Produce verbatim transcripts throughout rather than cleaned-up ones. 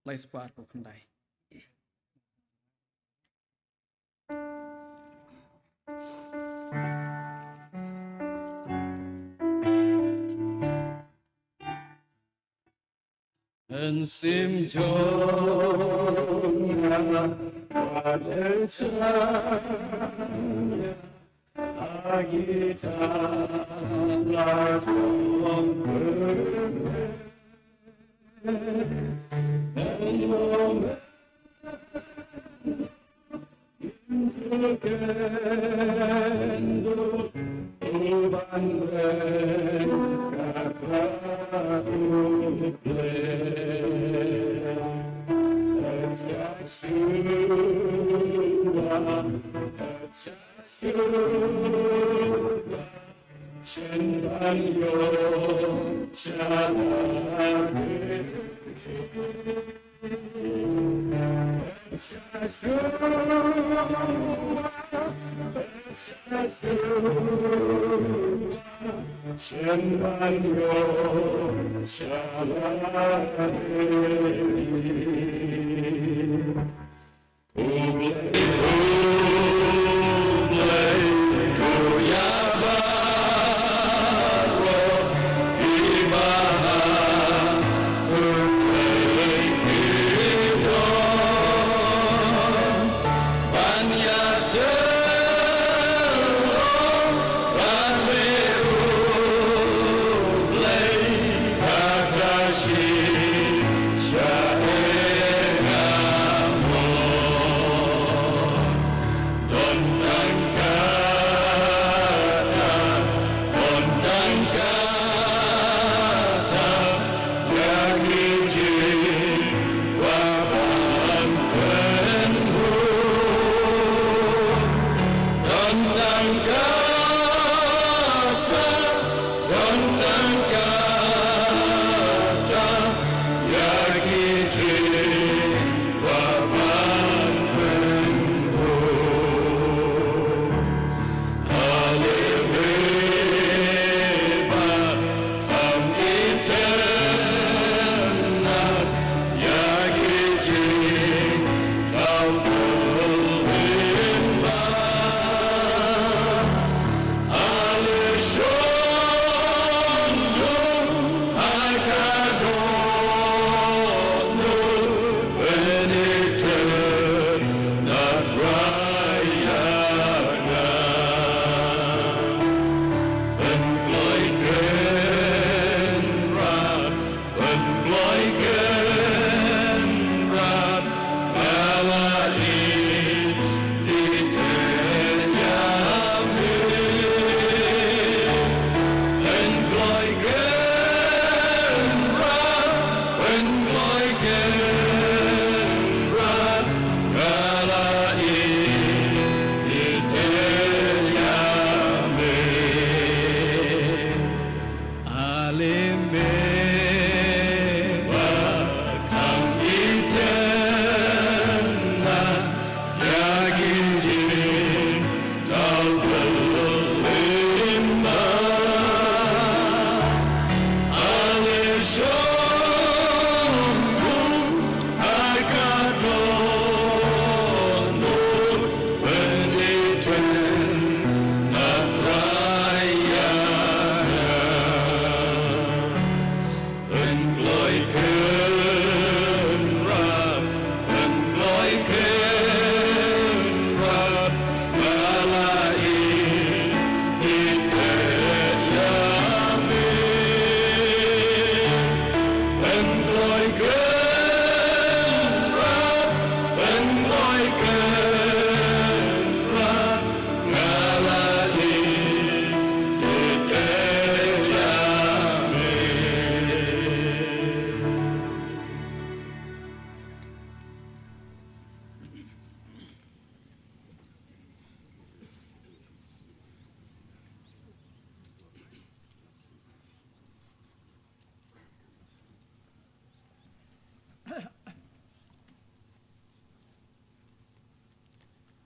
Lai spah arphew khyndai. Yn sim jong nga, wat ïa jan ïa, ha kita la jong pyrthei. Yn long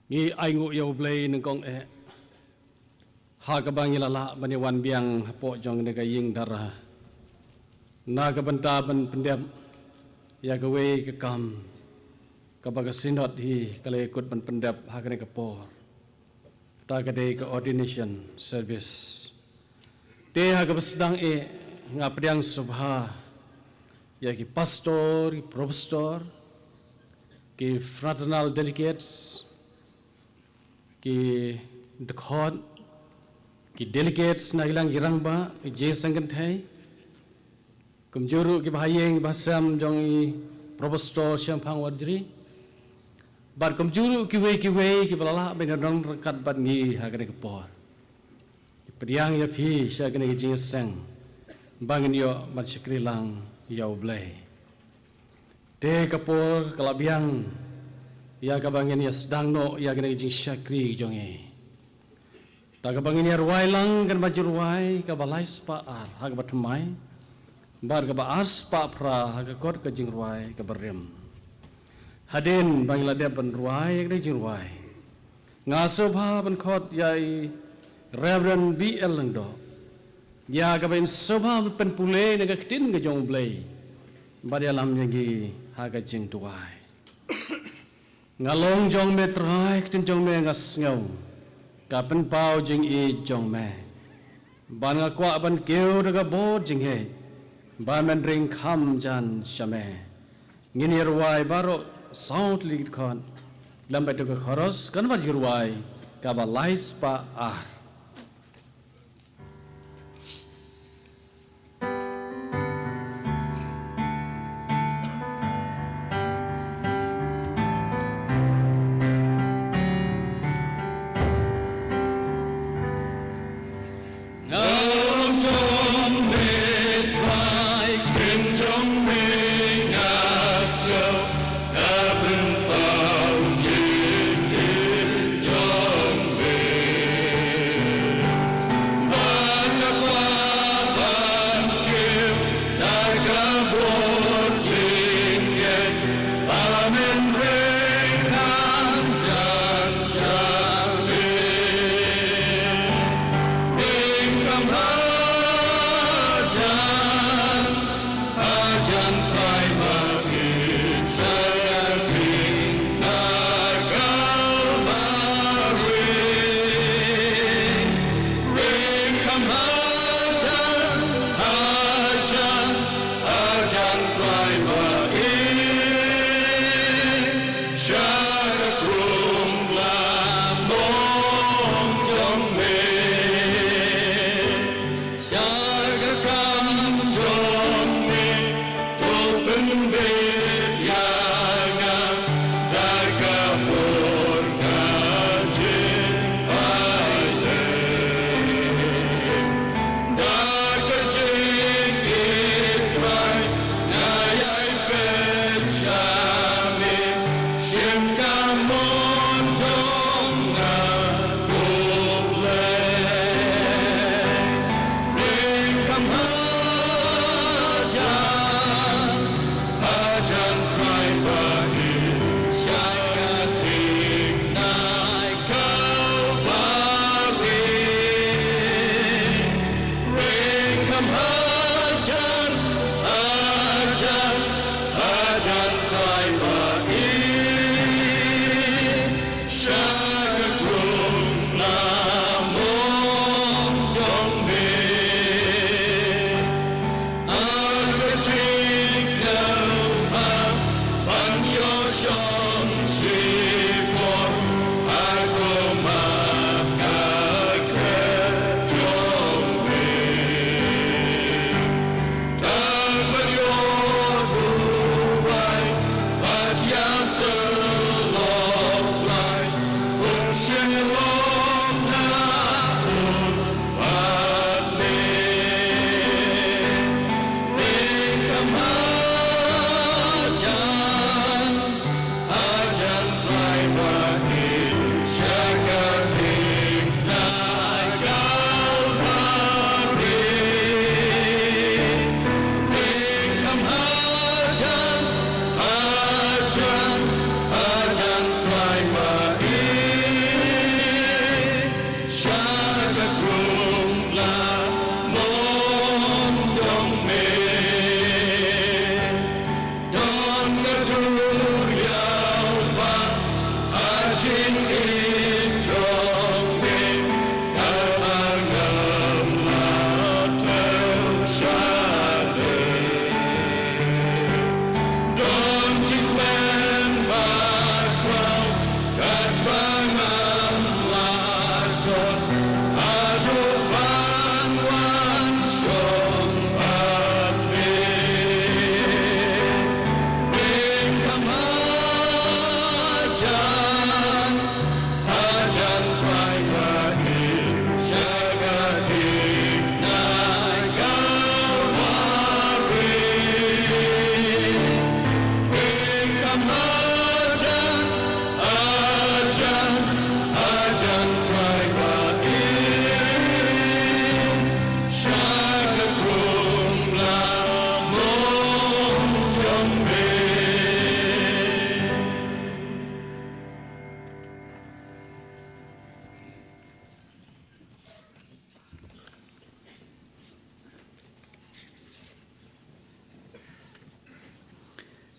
Ngi ainguh ïa U Blei nyngkong eh ha kaba ngi la lah ban ïa wan biang hapoh jong kane ka ïing dara na ka bynta ban pyndep Ïa kawei ka kam kaba ka Synod hi ka la kut ban pyndep ha kane ka por, ta ka dei ka ordination service. Te ha kaba sdang eh nga pdiang sngewbha ïa ki pastor, ki professor, ki fraternal delegates, ki dkhot, ki delegates na ki lang ki rangbah, ki jingïaseng kynthei, kumjuh ruh ki bahaïing bahasem jong i Professor Shemphang Warjri, bad kumjuh ruh kiwei kiwei kiba la lah ban ïadon ryngkat bad ngi ha kane ka por. Ki pdiang ïa phi sha kane ka jingïaseng ba ngin ïoh ban shakri lang ïa U Blei. Te ka por ka la biang ïa kaba ngin ïa sdang noh ïa kane ka jingshakri jong ngi. Ta kaba ngin ïa rwai lang kan ba jingrwai kaba lai spah ar ha kaba thymmai, bad kaba ar spah phra ha ka kot ka jingrwai kaba rim. Hadien ba ngi la dep ban rwai ïa kane ka jingrwai, nga sngewbha ban khot ïa i Reverend B L Lyngdoh, ïa kaba in sngewbha ban pynpule na ka ktien ka jong U Blei bad ïalam ïa ngi ha ka jingduwai. Nga long jong me Trai, ktien jong me nga sngew, ka pynpaw jingïeit jong me. Ban nga kwah ban kiew da ka bor jingïeit ba men ring kham jan sha me. Ngin ïa rwai baroh saw tylli ki dkhot. Lem bad ïa ka chorus kan wan ïa rwai kaba lai spah ar.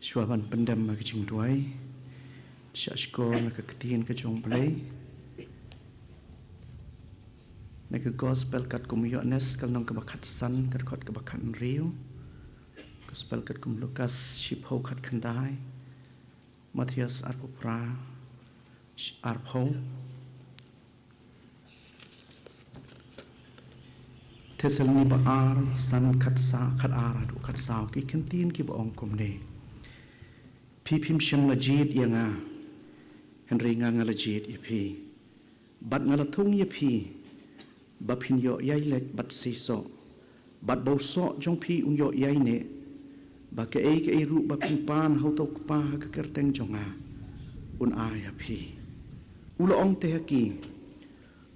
Shuwa ban pyndem ha ka jingduwai, sha shkor na ka ktien ka jong Blei, na ka Gospel katkum u Ïoannis, ka lynnong kaba khatsan, ka dkhot kaba khathynriew. Gospel katkum Lukas, shiphew khatkhyndai. Mathaios, arphew phra, shi-, arphew. Thessaloni ba ar, san, khatsa, khatar haduh khatsaw, ki kyntien kiba ong kumne. Phi phim shym la jied ïa nga, hynrei nga nga la jied ïa phi. Bad nga la thung ïa phi, ba phin ïoh ïai leit bad seisoh. Bad ba u soh jong phi un ïoh ïai neh. Ba kaei kaei ruh ba phin pan ha uta u Kpa ha ka kyrteng jong nga, un ai ha phi. U la ong te ha ki,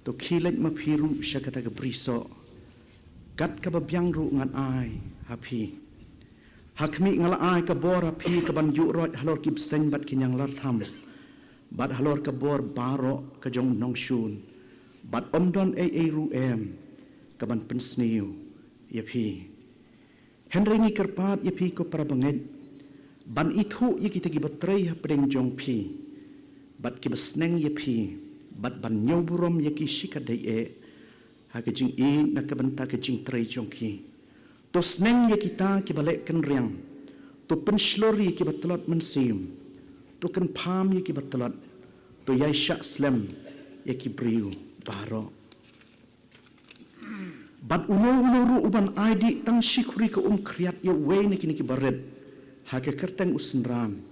to khie leit ma phi ruh sha kata ka bri soh, kat kaba biang ruh ngan ai ha phi. Ha khmih, nga la ai ka bor ha phi kaban ïuhroit halor ki bseiñ bad ki ñianglartham, bad halor ka bor baroh ka jong u nongshun, bad ym don ei ei ruh em kaban pynsniew ïa phi. Hynrei ngi kyrpad ïa phi, ko para bangeit, ban ithuh ïa kita kiba trei hapdeng jong phi, bad kiba sneng ïa phi, bad ban ñiewburom ïa ki shikatdei eh ha ka jingïeit na ka bynta ka jingtrei jong ki. To sneng ïa kita kiba leh kynriang. To pynshlur ïa kiba tlot mynsiem. To kynpham ïa kiba tlot. To ïai shah slem ïa ki briew baroh. Bad uno uno ruh uban ai dih tang shi khuri ka um khriat ïa uwei na kine kiba rit ha ka kyrteng u synran,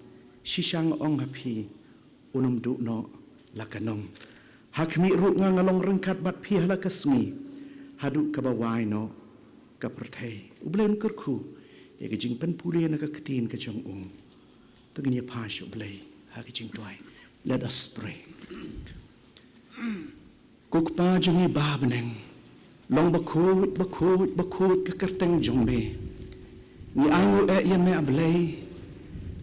shisha nga ong ha phi, un ym duh noh la ka nong. Ha khmih ruh nga nga long ryngkat bad phi ha la ka sngi, haduh kaba wai noh ka pyrthei. U Blei un kyrkhu ïa ka jingpynpule na ka ktien ka jong u. To ngin ïa phai sha u Blei ha ka jingduwai. Let us pray. Ko Kpa jong ngi ba ha bneng, long bakhuid, bakhuid, bakhuid ka kyrteng jong me. Ngi ainguh eh ïa me, A Blei,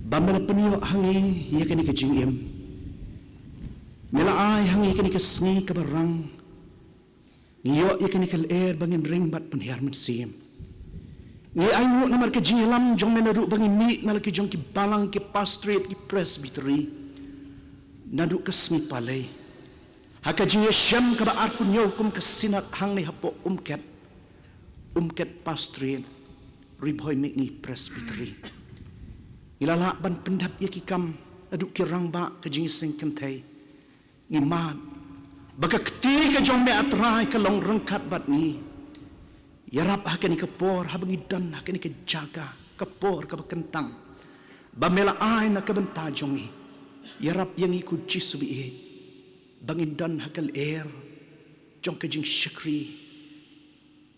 ba me la pynïoh ha ngi ïa kane ka jingim. Me la ai ha ngi kane ka sngi kaba rang. Ngi ïoh ïa kane ka lyer ba ngin ring bad pynhiar mynsiem. Ngi ainguh namar ka jingïalam jong me naduh ba ngi mih na la ki jong ki balang, ki pastorate, ki presbytery, naduh ka sngi palei. Ha ka jingïashem kaba arphew hynñiew kum ka synod hangne hapoh Umket, Umket Pastorate, Ri Bhoi Mihngi Presbytery. Ngi la lah ban pyndep ïa ki kam naduh ki rangbah ka jingïaseng kynthei. Ngi mad ba ka kti ka jong me, A Trai, ka long ryngkat bad ngi. Ïarap ha kane ka por, haba ngi don ha kane ka jaka, ka por kaba kyntang, ba me la ai na ka bynta jong ngi. Ïarap ïa ngi, ko Jisu ba ïeit, ba ngin don ha ka lyer jong ka jingshakri,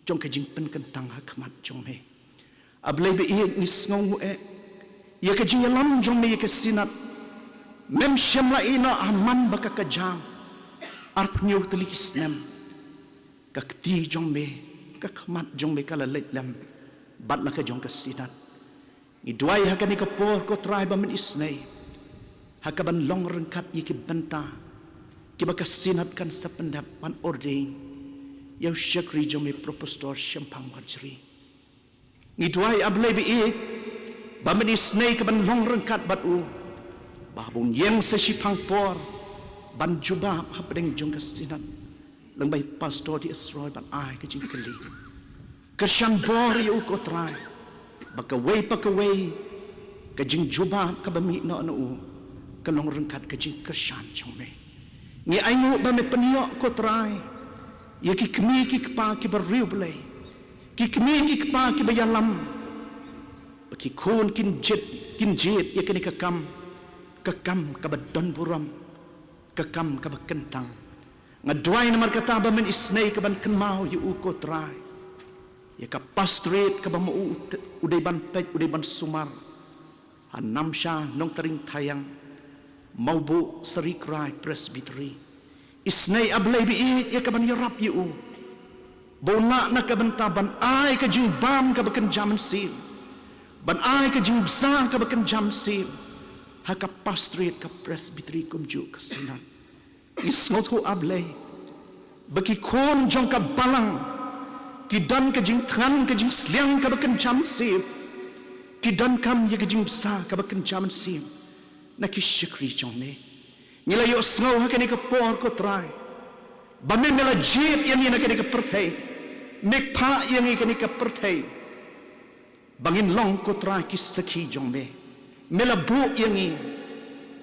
jong ka jingpynkyntang ha khmat jong me. A Blei ba ïeit, ngi sngewnguh eh ïa ka jingïalam jong me ïa ka synod. Mem shym la ïehnoh ha man ba ka ka jam. Arphew hynñiew tylli ki snem ka kti jong me, ka khmat jong me ka la leit lem bad la ka jong ka synod. Ngi duwai ha kane ka por, ko Trai, ba men isynei ha kaban long ryngkat ïa ki bynta kiba ka synod kan sa pyndep ban ordain ïa u shakri jong me, Propastor Shemphang Marjorie. Ngi duwai, A Blei ba ïeit, ba men isynei kaban long ryngkat bad u, ba haba un ïeng sa shiphang por ban jubab hapdeng jong ka synod, lyngba i Pastor D S Roy, ban ai ka jingkylli. Kyrshan bor ïa u, ko Trai, ba kawei pa kawei ka jingjubab kaba mih noh na u ka long ryngkat ka jingkyrshan jong me. Ngi ainguh ba me pynïoh, ko Trai, ïa ki kmie ki kpa kiba riewblei, ki kmie ki kpa kiba ïalam, ba ki khun kin jied, kin jied ïa kane ka kam, ka kam kaba don burom, ka kam kaba kyntang. Nga duwai namar kata ba men isynei kaban kynmaw ïa u, ko Trai, ïa ka pastorate kaba ma u u dei ban peit, u dei ban sumar ha Namsha, Nongtaring Thaiang, Mawbuh, Sari Krai Presbytery. Isynei, A Blei ba ïeit, ïa kaban ïarap ïa u, ba un lah na ka bynta ban ai ka jingbam kaba kynja mynsiem, ban ai ka jingbsa kaba kynja mynsiem ha ka pastorate, ka presbytery, kumjuh ka synod. Ngi sngewthuh, A Blei, ba ki khun jong ka balang ki don ka jingthngan, ka jingsliang kaba kynja mynsiem. Ki donkam ïa ka jingbsa kaba kynja mynsiem na ki shakri jong me. Ngi la ïohsngew ha kane ka por, ko Trai, ba me, me la jied ïa ngi na kane ka pyrthei. Me phah ïa ngi kane ka pyrthei ba ngin long, ko Trai, ki sakhi jong me. Me la buh ïa ngi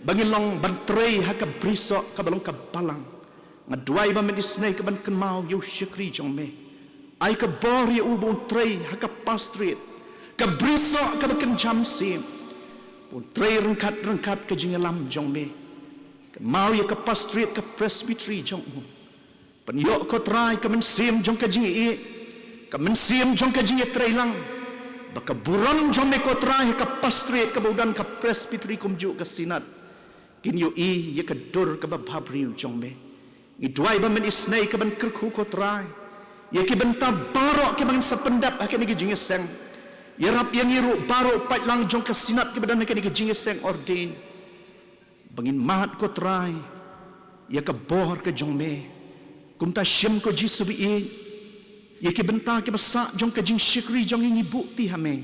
ba ngin long ban trei ha ka brisoh kaba long ka balang. Nga duwai ba mynta isynei ka ban kynmaw ïa u shakri jong me. Ai ka bor ïa u ba un trei ha ka pastorate, ka brisoh kaba kynja mynsiem, ba un trei ryngkat ryngkat ka jingïalam jong me. Kynmaw ïa ka pastorate, ka presbytery jong u. Pynïoh, ko Trai, ka mynsiem jong ka jingïeit, ka mynsiem jong ka jingïatreilang, ba ka burom jong me, ko Trai, ha ka pastorate kaba u don, ka presbytery kumjuh ka synod, kin ïohi ïa ka dur kaba bhabriew jong me. Ngi duwai ba mynta isynei ka ban kyrkhu, ko Trai, ïa ki bynta baroh kiba ngin sa pyndep ha kane ka jingïaseng. Ïarap ïa ngi ruh baroh, paidlang jong ka synod kiba don ha kane ka jingïaseng ordain, ba ngin mad, ko Trai, ïa ka bor ka jong me. Kumta shim, ko Jisu ba ïeit, ïa ki bynta kiba sah jong ka jingshakri jong ngi, ngi buh ti ha me.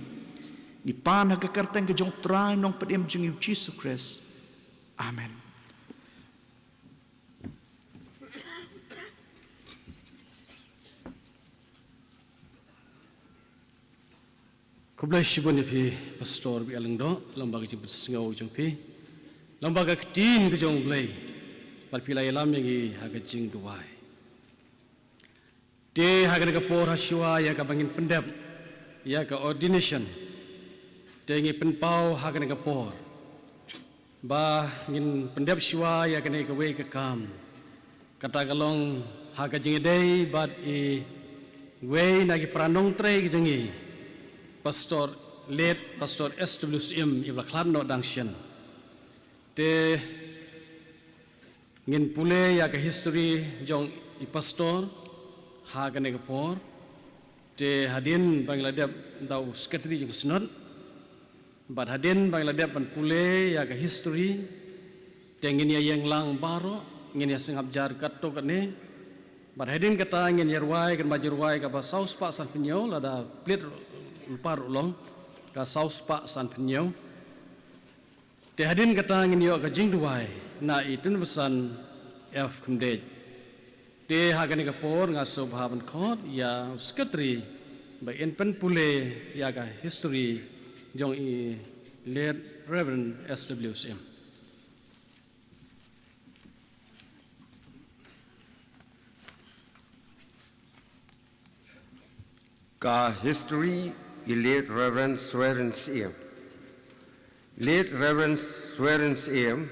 Ngi pan ha ka kyrteng ka jong u Trai Nongpynim jong ngi, u Jisu Khrist. Amen. Khublei shibun ïa phi, Pastor Bial Lyngdoh, lyngba ka jingpynsngew jong phi, lyngba ka ktien ka jong U Blei, bad phi la ïalam ïa ngi ha ka jingduwai. Te ha kane ka por, ha shuwa ïa kaba ngin pyndep ïa ka ordination, te ngi pynpaw ha kane ka por ba ngin pyndep shuwa ïa kane kawei ka kam. Kata ka long ha ka jingïadei bad iwei na ki para nongtrei ka jong ngi, Pastor, late Pastor S W Syiem, iba la khlad noh dang shen. Te ngin pule ïa ka history jong i Pastor ha kane ka por. Te hadien ba ngi la dep da u Secretary jong ka Synod, bad hadien ba ngi la dep ban pule ïa ka history, te ngin ïa ïeng lang baroh, ngin ïa sngap jar katto katne. Bad hadien kata ngin ïa rwai, kan ba ïa rwai kaba saw spah san phew hynñiew, lada plie lypa ruh long, ka saw spah san phew hynñiew. Te hadien kata ngin ïoh ka jingduwai na i Tymmen Basan F Khymdeit. Te ha kane ka por nga sngewbha ban khot ïa u Secretary ba in pynpule ïa ka history jong i late Reverend S W Syiem. Ka history i late Reverend Swerin Syiem. Late Reverend Swerin Syiem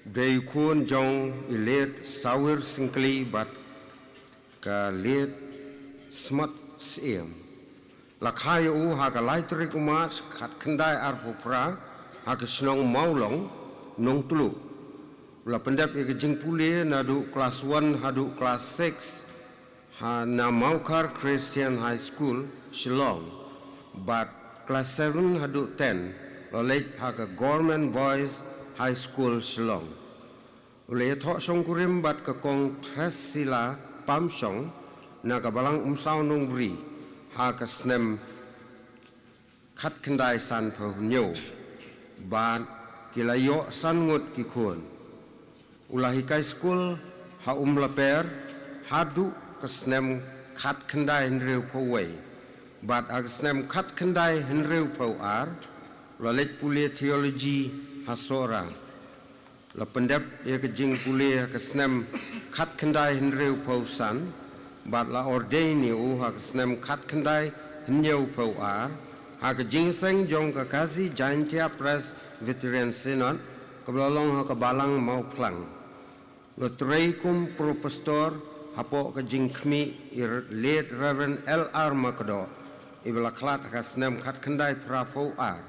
dei khun jong i late Sawir Syngkli bad ka late Smat Syiem. La kha ïa u ha ka lai tarik u March khatkhyndai arphew phra ha ka shnong Mawlong, Nongtluh. La pyndep ïa ka jingpule naduh klas one haduh klas six ha na Mawkhar Christian High School, Shillong. Bad klas seven haduh ten la leit ha ka Government Boys High School, Shillong. U la ïathoh shongkurim bad ka Kong Thressila Pamshong na ka Balang Umsaw Nongbri ha ka snem khatkhyndai sanphew hynñiew. Bad ki la ïoh san ngut ki khun. U la hikai skul ha Umlaper haduh ka snem khatkhyndai hynriewphew wei. Bad ha ka snem khatkhyndai hynriewphew ar u la leit pule theology ha Sohra. La pyndep ïa ka jingpule ha ka snem khatkhyndai hynriewphew san, bad la ordain ïa u ha ka snem khatkhyndai hynñiewphew ar ha ka jingïaseng jong ka Khasi Jaintia Presbyterian Synod kaba la long ha ka Balang Mawphlang. La trei kum pro pastor hapoh ka jingkhmih i late Reverend L R Makdoh, iba la khlad ha ka snem khatkhyndai phraphew ar.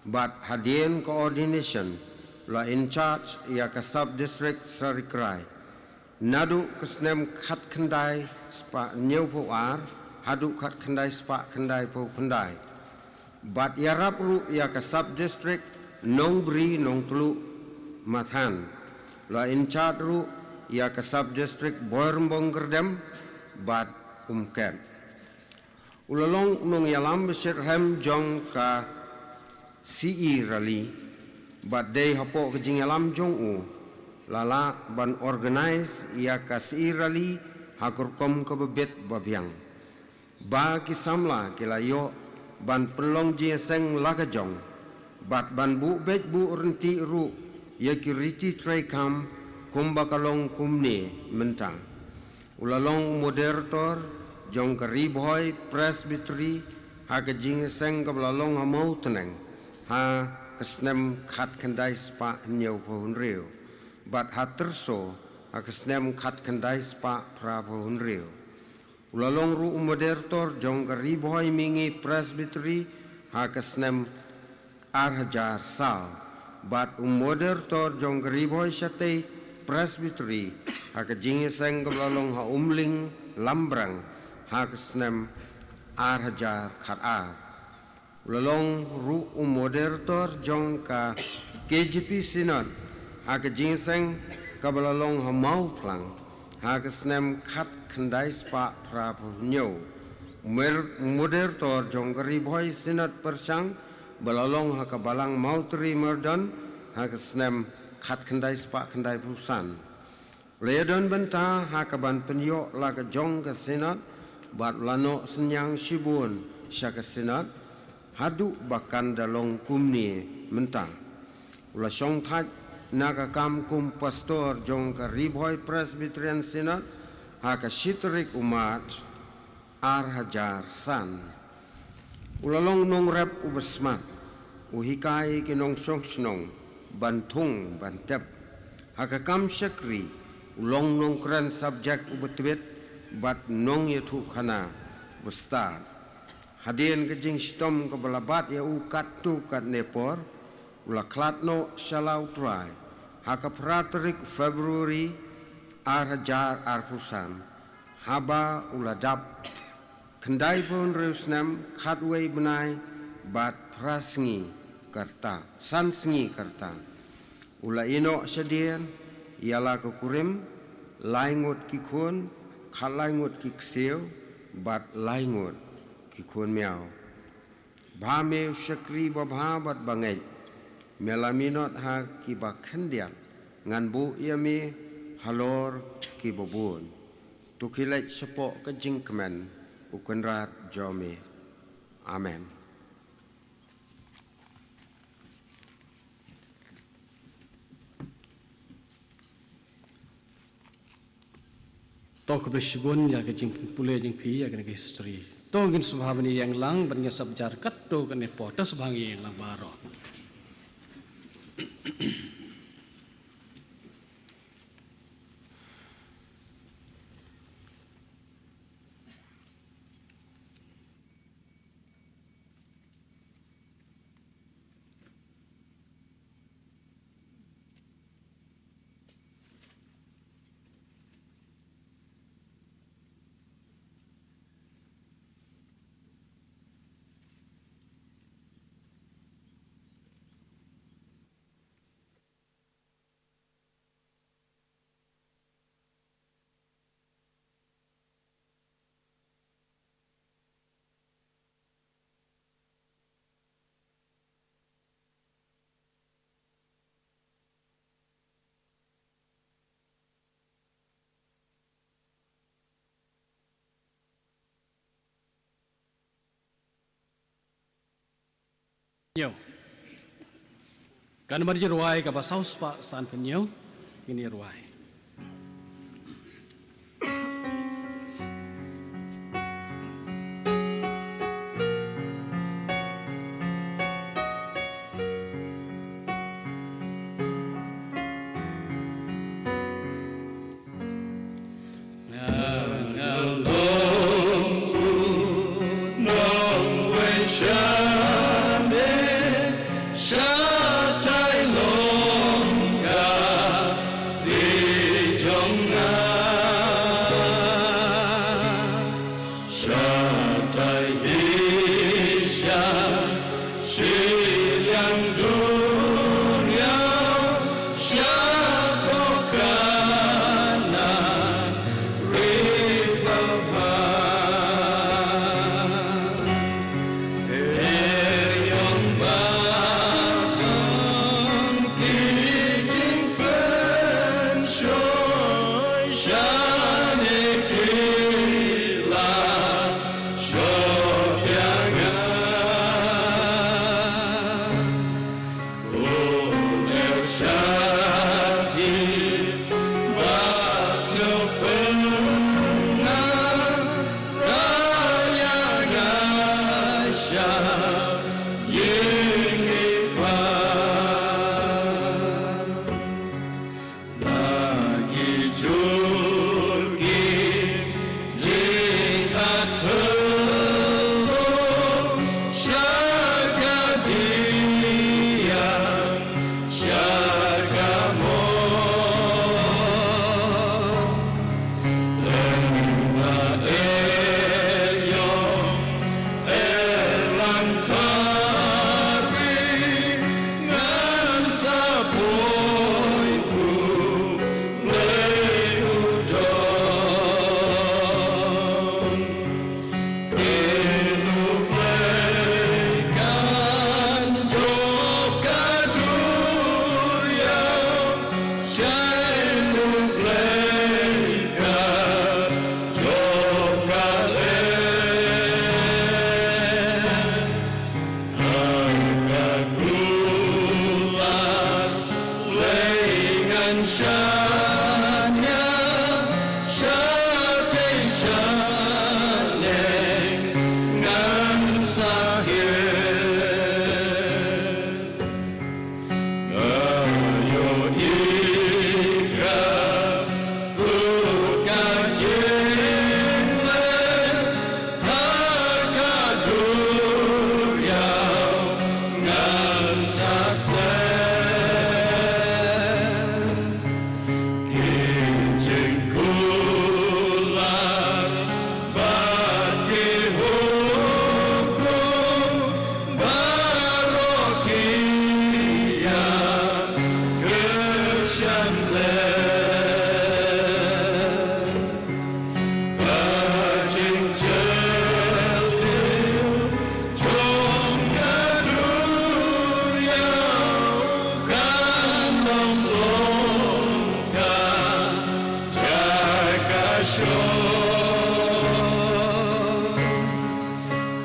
Bad hadien ka ordination la in charge ïa ka sub district Sarikhrai naduh ka snem khatkhyndai spah hynñiewphew ar haduh khatkhyndai spah khyndaiphew khyndai. Bad ïarap ruh ïa ka sub district Nongbri, Nongtluh, Mathan. La in charge ruh ïa ka sub district Boirymbong Kyrdem bad Umket. U la long u nongïalam ba shitrhem jong ka C E Rally, bad dei hapoh ka jingïalam jong u la lah ban organise ïa ka C E Rally ha ka rukom kaba bit ba biang. Ba ki samla ki la ïoh ban pynlong jingïaseng la ka jong bad ban buh beit buh ryntih ruh ïa ki riti treikam kumba ka long kumne mynta. U la long moderator jong ka Ri Bhoi Presbytery ha ka jingïaseng kaba la long ha Mawtneng ha ka snem khatkhyndai spah hynñiewphew hynriew bad ha Tyrso ha ka snem khatkhyndai spah phraphew hynriew. U la long ruh u moderator jong ka Ri Bhoi Mihngi Presbytery ha ka snem ar hajar saw bad u moderator jong ka Ri Bhoi Shatei Presbytery ha ka jingïaseng kaba la long ha Umling Lambrang ha ka snem ar hajar khatar. U la long ruh u moderator jong ka K J P Synod ha ka jingïaseng kaba la long ha Mawphlang ha ka snem khatkhyndai spah phraphew hynñiew. Mer-, moderator jong ka Ri Bhoi Synod pyrshang ba la long ha ka Balang Mawtri Myrdon ha ka snem khatkhyndai spah khyndaiphew san. U la ïadon bynta ha kaban pynïoh la ka jong ka Synod bad u la noh synñiang shibun sha ka Synod haduh ba kan da long kumne mynta. U la shongthait na ka kam kum pastor jong ka Ri Bhoi Presbyterian Synod ha ka shi tarik u March ar hajar san. U la long nongrep uba smat, u hikai ki nongshong shnong ban thung ban tep. Ha ka kam shakri u long nongkren subject uba tbit bad nongïathuhkhana uba stad. Hadien ka jingshitom kaba la bat ïa u katto katne por, u la khlad noh sha la U Trai ha ka phra tarik February ar hajar arphew san, haba u la dap khyndaiphew hynriew snem, khatwei bnai bad phra sngi ka rta, san sngi ka rta. U la ïehnoh shadien ïa la ka kurim, lai ngut ki khun, khatlai ngut ki ksiew bad lai ngut ki khun miaw. Bha me u shakri babha bad bangeit, me la minot ha kiba khyndiat, ngan buh ïa me halor kiba bun. To khie leit shapoh ka jingkmen u Kynrad jong me. Amen. To khublei shibun ïa ka jingpule jong phi ïa kane ka history. To ngin sngewbha ban ïeng lang, ban ngin sa jar katto katne por, to sngewbha ngin ïeng lang baroh. Ïa. Ka namar jingrwai kaba saw spah sanphew hynñiew, ngin ïa rwai. Shania, shate shaneng, ngan sa hiar. Nga ïohi ka kut ka jingleh ha ka duriaw ngan sa sleh. Ki jingkular bad ki hukum baroh ki ïa kyrshan lem. Ka jingjylliew jong ka duriaw kan long long ka jaka shong.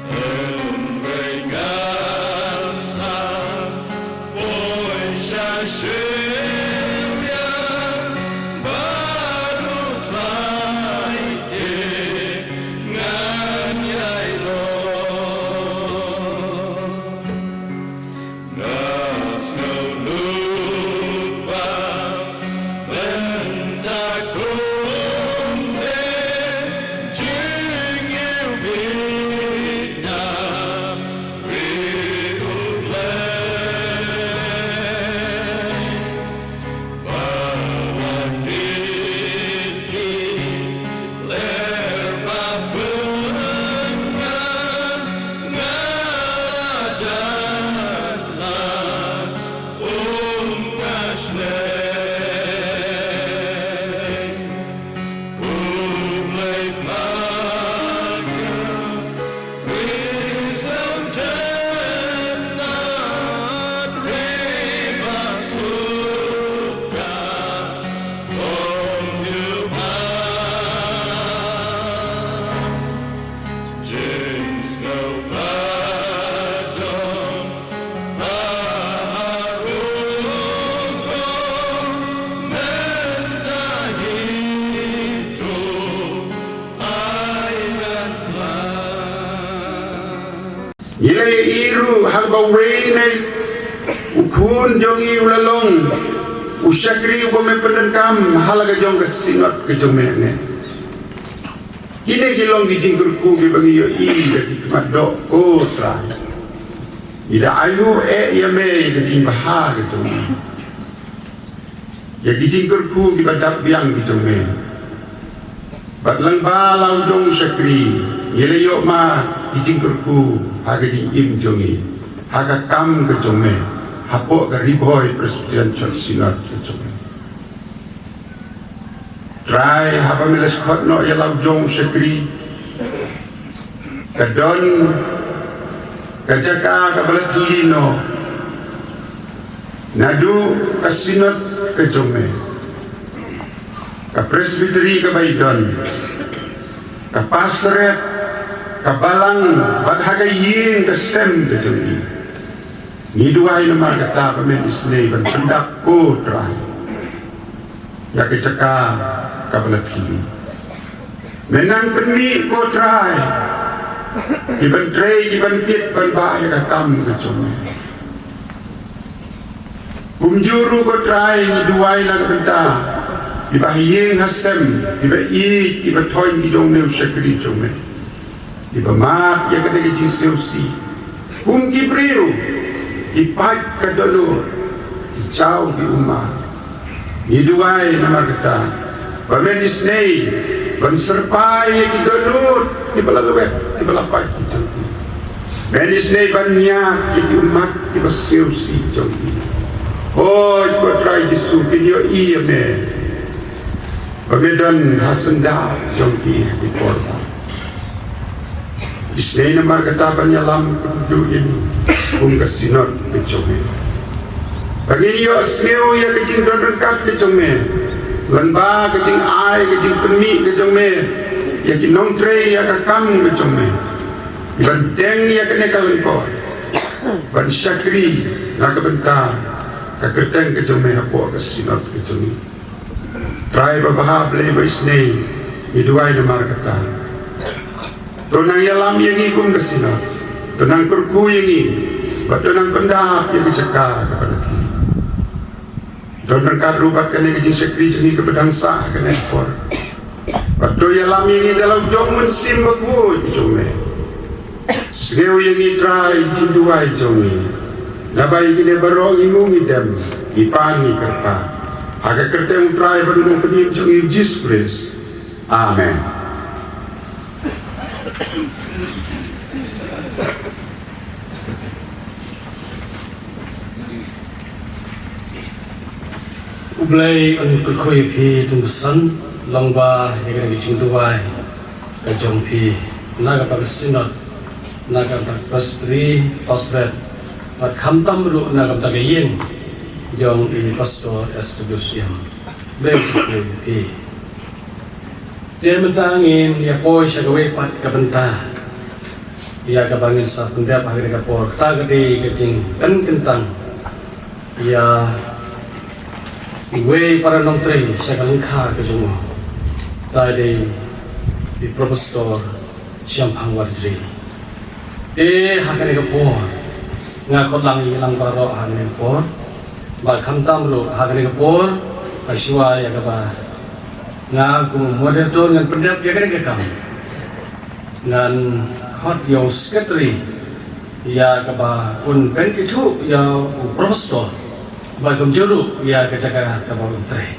Hynrei ngan sa poi sha shiliang bad U Trai te ngan ïai long. Nga sngewlut ba mynta kumne jingïewbih na ri U Blei. Ba la kit ki ler ba pyngan, nga la jan la um ka shlei. Khublei pha, Ngi la ïohi ruh ha kaba uwei na u khun jong ngi u la long u shakri uba me pyndonkam ha la ka jong ka synod ka jong me hangne. Kine ki long ki jingkyrkhu kiba ngi ïohi da ki khmat doh, ko Trai. Ngi da ayu eh ïa me ïa ka jingbha ka jong me, ïa ki jingkyrkhu kiba dap biang ki jong me. Bad lyngba la u jong u shakri, ngi la ïoh ma ki jingkyrkhu ha ka jingim jong ngi, ha ka kam ka jong me, hapoh ka Ri Bhoi Presbyterian Church Synod ka jong me. Trai, haba me la khot noh ïa la u jong u shakri, ka don ka jaka kaba la thylli noh naduh ka synod ka jong me, ka presbytery kaba i don, ka pastorate, ka balang, bad ha ka ïing ka sem ka jong i. Ngi duwai namar kata ba men isynei ban pyndap, ko Trai, ïa ka jaka kaba la thylli. Men nang pynmih, ko Trai, ki ban trei, ki ban kit, ban bah ïa ka kam ka jong me. Kumjuh ruh, ko Trai, ngi duwai na ka bynta kiba ha ïing ha sem, kiba ïeit, kiba thoiñ ki jong une u shakri jong me, kiba mad ïa kane ka jingsngewsih. Kum ki briew ki pait ka dohnud, ki jaw ki ummat. Ngi duwai namar kata ba men isynei ban syrpai ïa ki dohnud kiba la lwet, kiba la pait ki jong ki. Men isynei ban ñiad ïa ki ummat kiba sngewsih jong ki. Hooid, ko Trai Jisu, kin ïohi ïa me ba me don ha syndah jong ki ha ki por ba. Isynei namar kata ban ïalam kumjuh ïa ngi kum ka synod ka jong me, ba ngin ïohsngew ïa ka jingdon ryngkat ka jong me lyngba ka jingai, ka jingpynmih ka jong me ïa ki nongtrei ïa ka kam ka jong me, ban teng ïa kane ka lyngkor ban shakri na ka bynta ka kyrteng ka jong me hapoh ka Synod ka jong ngi. Trai babha, Blei ba isynei, ngi duwai namar kata. To nang ïalam ïa ngi kum ka Synod, to nang kyrkhu ïa ngi, bad to nang pyndap ïa ka jaka kaba na ki. Don ryngkat ruh bad kane ka jingshakri jong ngi kaba dang sah ha kane ka por. Bad to ïalam ïa ngi da la u jong u Mynsiem Bakhuid jong me. Sngew ïa ngi Trai, jingduwai jong ngi. Naba ïa kine baroh ngi ngi dem, ngi pan ngi kyrpad ha ka kyrteng u Trai bad u Nongpynim jong ngi u Jisu Khrist. Amen. U Blei un kyrkhu ïa phi, tymmen long ba ïa kane ka jingduwai ka jong phi na ka bynta ka Synod, na ka bynta ka Presbytery, Pastorate, bad khamtam ruh na ka bynta ka ïing jong i Pastor S W Syiem. Blei un kyrkhu ïa phi. Te mynta ngin ïa poi sha kawei pat ka bynta ïa kaba ngin sa pyndep ha kane ka por. Kata ka dei ka jingpynkyntang ïa iwei para nongtrei sha ka lyngkha ka jong u. Kata dei i Professor Shemphang Warjri. Te ha kane ka por nga khot lang ïa lang baroh ha kane ka por. Bad khamtam ruh ha kane ka por, ha shuwa ïa kaba nga kum u moderator ngan pyndep ïa kane ka kam, ngan khot ïa u secretary ïa kaba un pynithuh ïa u Professor bad kumjuh ruh ïa ka jaka kaba un trei.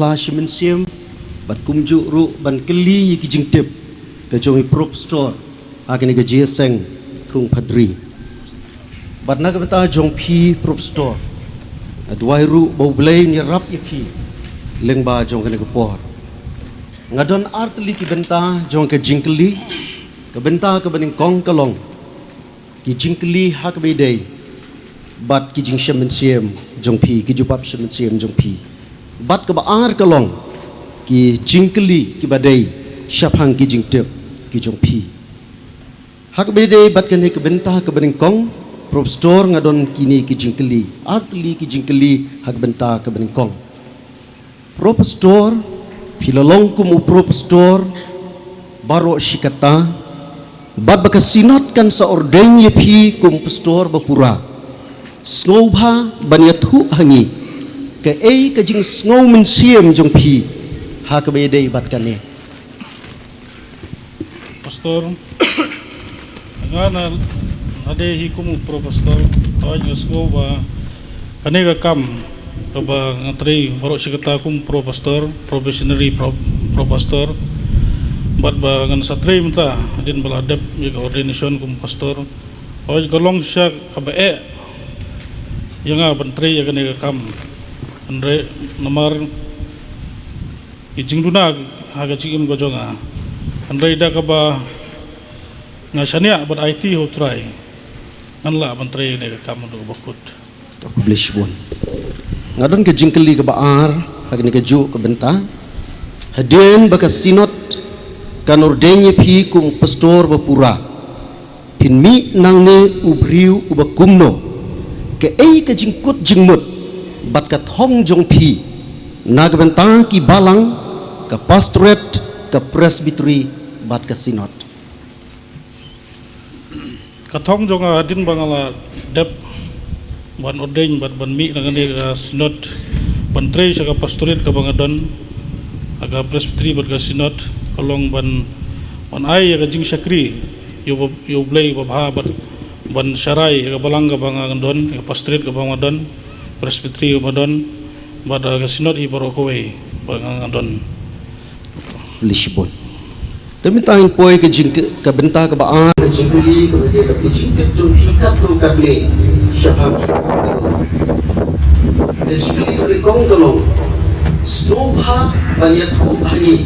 Ba shi mynsiem bad kumjuh ruh ban kylli ïa ki jingtip ka jong i Propastor ha kane ka jingïaseng thung phadri. Bad na ka bynta jong phi Propastor, nga duwai ruh ba U Blei un ïarap ïa phi lyngba jong kane ka por. Nga don ar tylli ki bynta jong ka jingkylli. Ka bynta kaba nyngkong ka long ki jingkylli ha kaba ïadei bad ki jingshem mynsiem jong phi, ki jubab shem mynsiem jong phi. Bad kaba ar ka long ki jingkylli kiba dei shaphang ki jingtip ki jong phi. Ha kaba ïadei bad kane ka bynta kaba nyngkong, Propastor, nga don kine ki jingkylli, ar tylli ki jingkylli ha ka bynta kaba nyngkong. Propastor, phi la long kum u Propastor baroh shi katta, bad ba ka Synod kan sa ordain ïa phi kum Pastor ba pura. Sngewbha ban ïathuh ha ngi kaei ka jingsngew mynsiem jong phi ha kaba ïadei bad kane. Pastor, nga na, na dei hi kum u Propastor, hooid nga sngew ba kane ka kam kaba nga trei baroh shi katta kum Propastor, probationary pro, Propastor, bad ba ngan sa trei mynta hadien ba la dep ïa ka ordination kum Pastor. Hooid ka long shisha kaba eh ïa nga ban trei ïa kane ka kam. Hynrei namar ki jingduna ha ka jingim ka jong nga. Hynrei da kaba nga shaniah bad aiti ha U Trai, ngan lah ban trei ïa kane ka kam haduh kaba kut. To khublei shibun. Nga don ka jingkylli kaba ar ha kane kajuh ka bynta. Hadien ba ka Synod kan ordain ïa phi kum Pastor ba pura, phin mih nangne u briew uba kumno? Kaei ka jingkut jingmut bad ka thong jong phi na ka bynta ki balang, ka Pastorate, ka Presbytery bad ka Synod? Ka thong jong nga hadien ba nga la dep ban ordain bad ban mih na kane ka Synod ban trei sha ka Pastorate kaba nga don ha ka Presbytery bad ka Synod ka long ban, ban ai ïa ka jingshakri ïa U, ïa U Blei babha bad ban sharai ïa ka balang kaba nga don, ïa ka Pastorate kaba nga don, Presbytery kaba nga don, bad, uh, ka Synod hi baroh kawei ba nga, nga don. Lishbon. Te mynta ngin poi ka jing, ka bynta kaba ar, ka jingkylli kaba dei bad ka jingtip jong phi katto katne shaphang ki. Ka jingkylli kaba nyngkong ka long, sngewbha ban ïathuh ha ngi,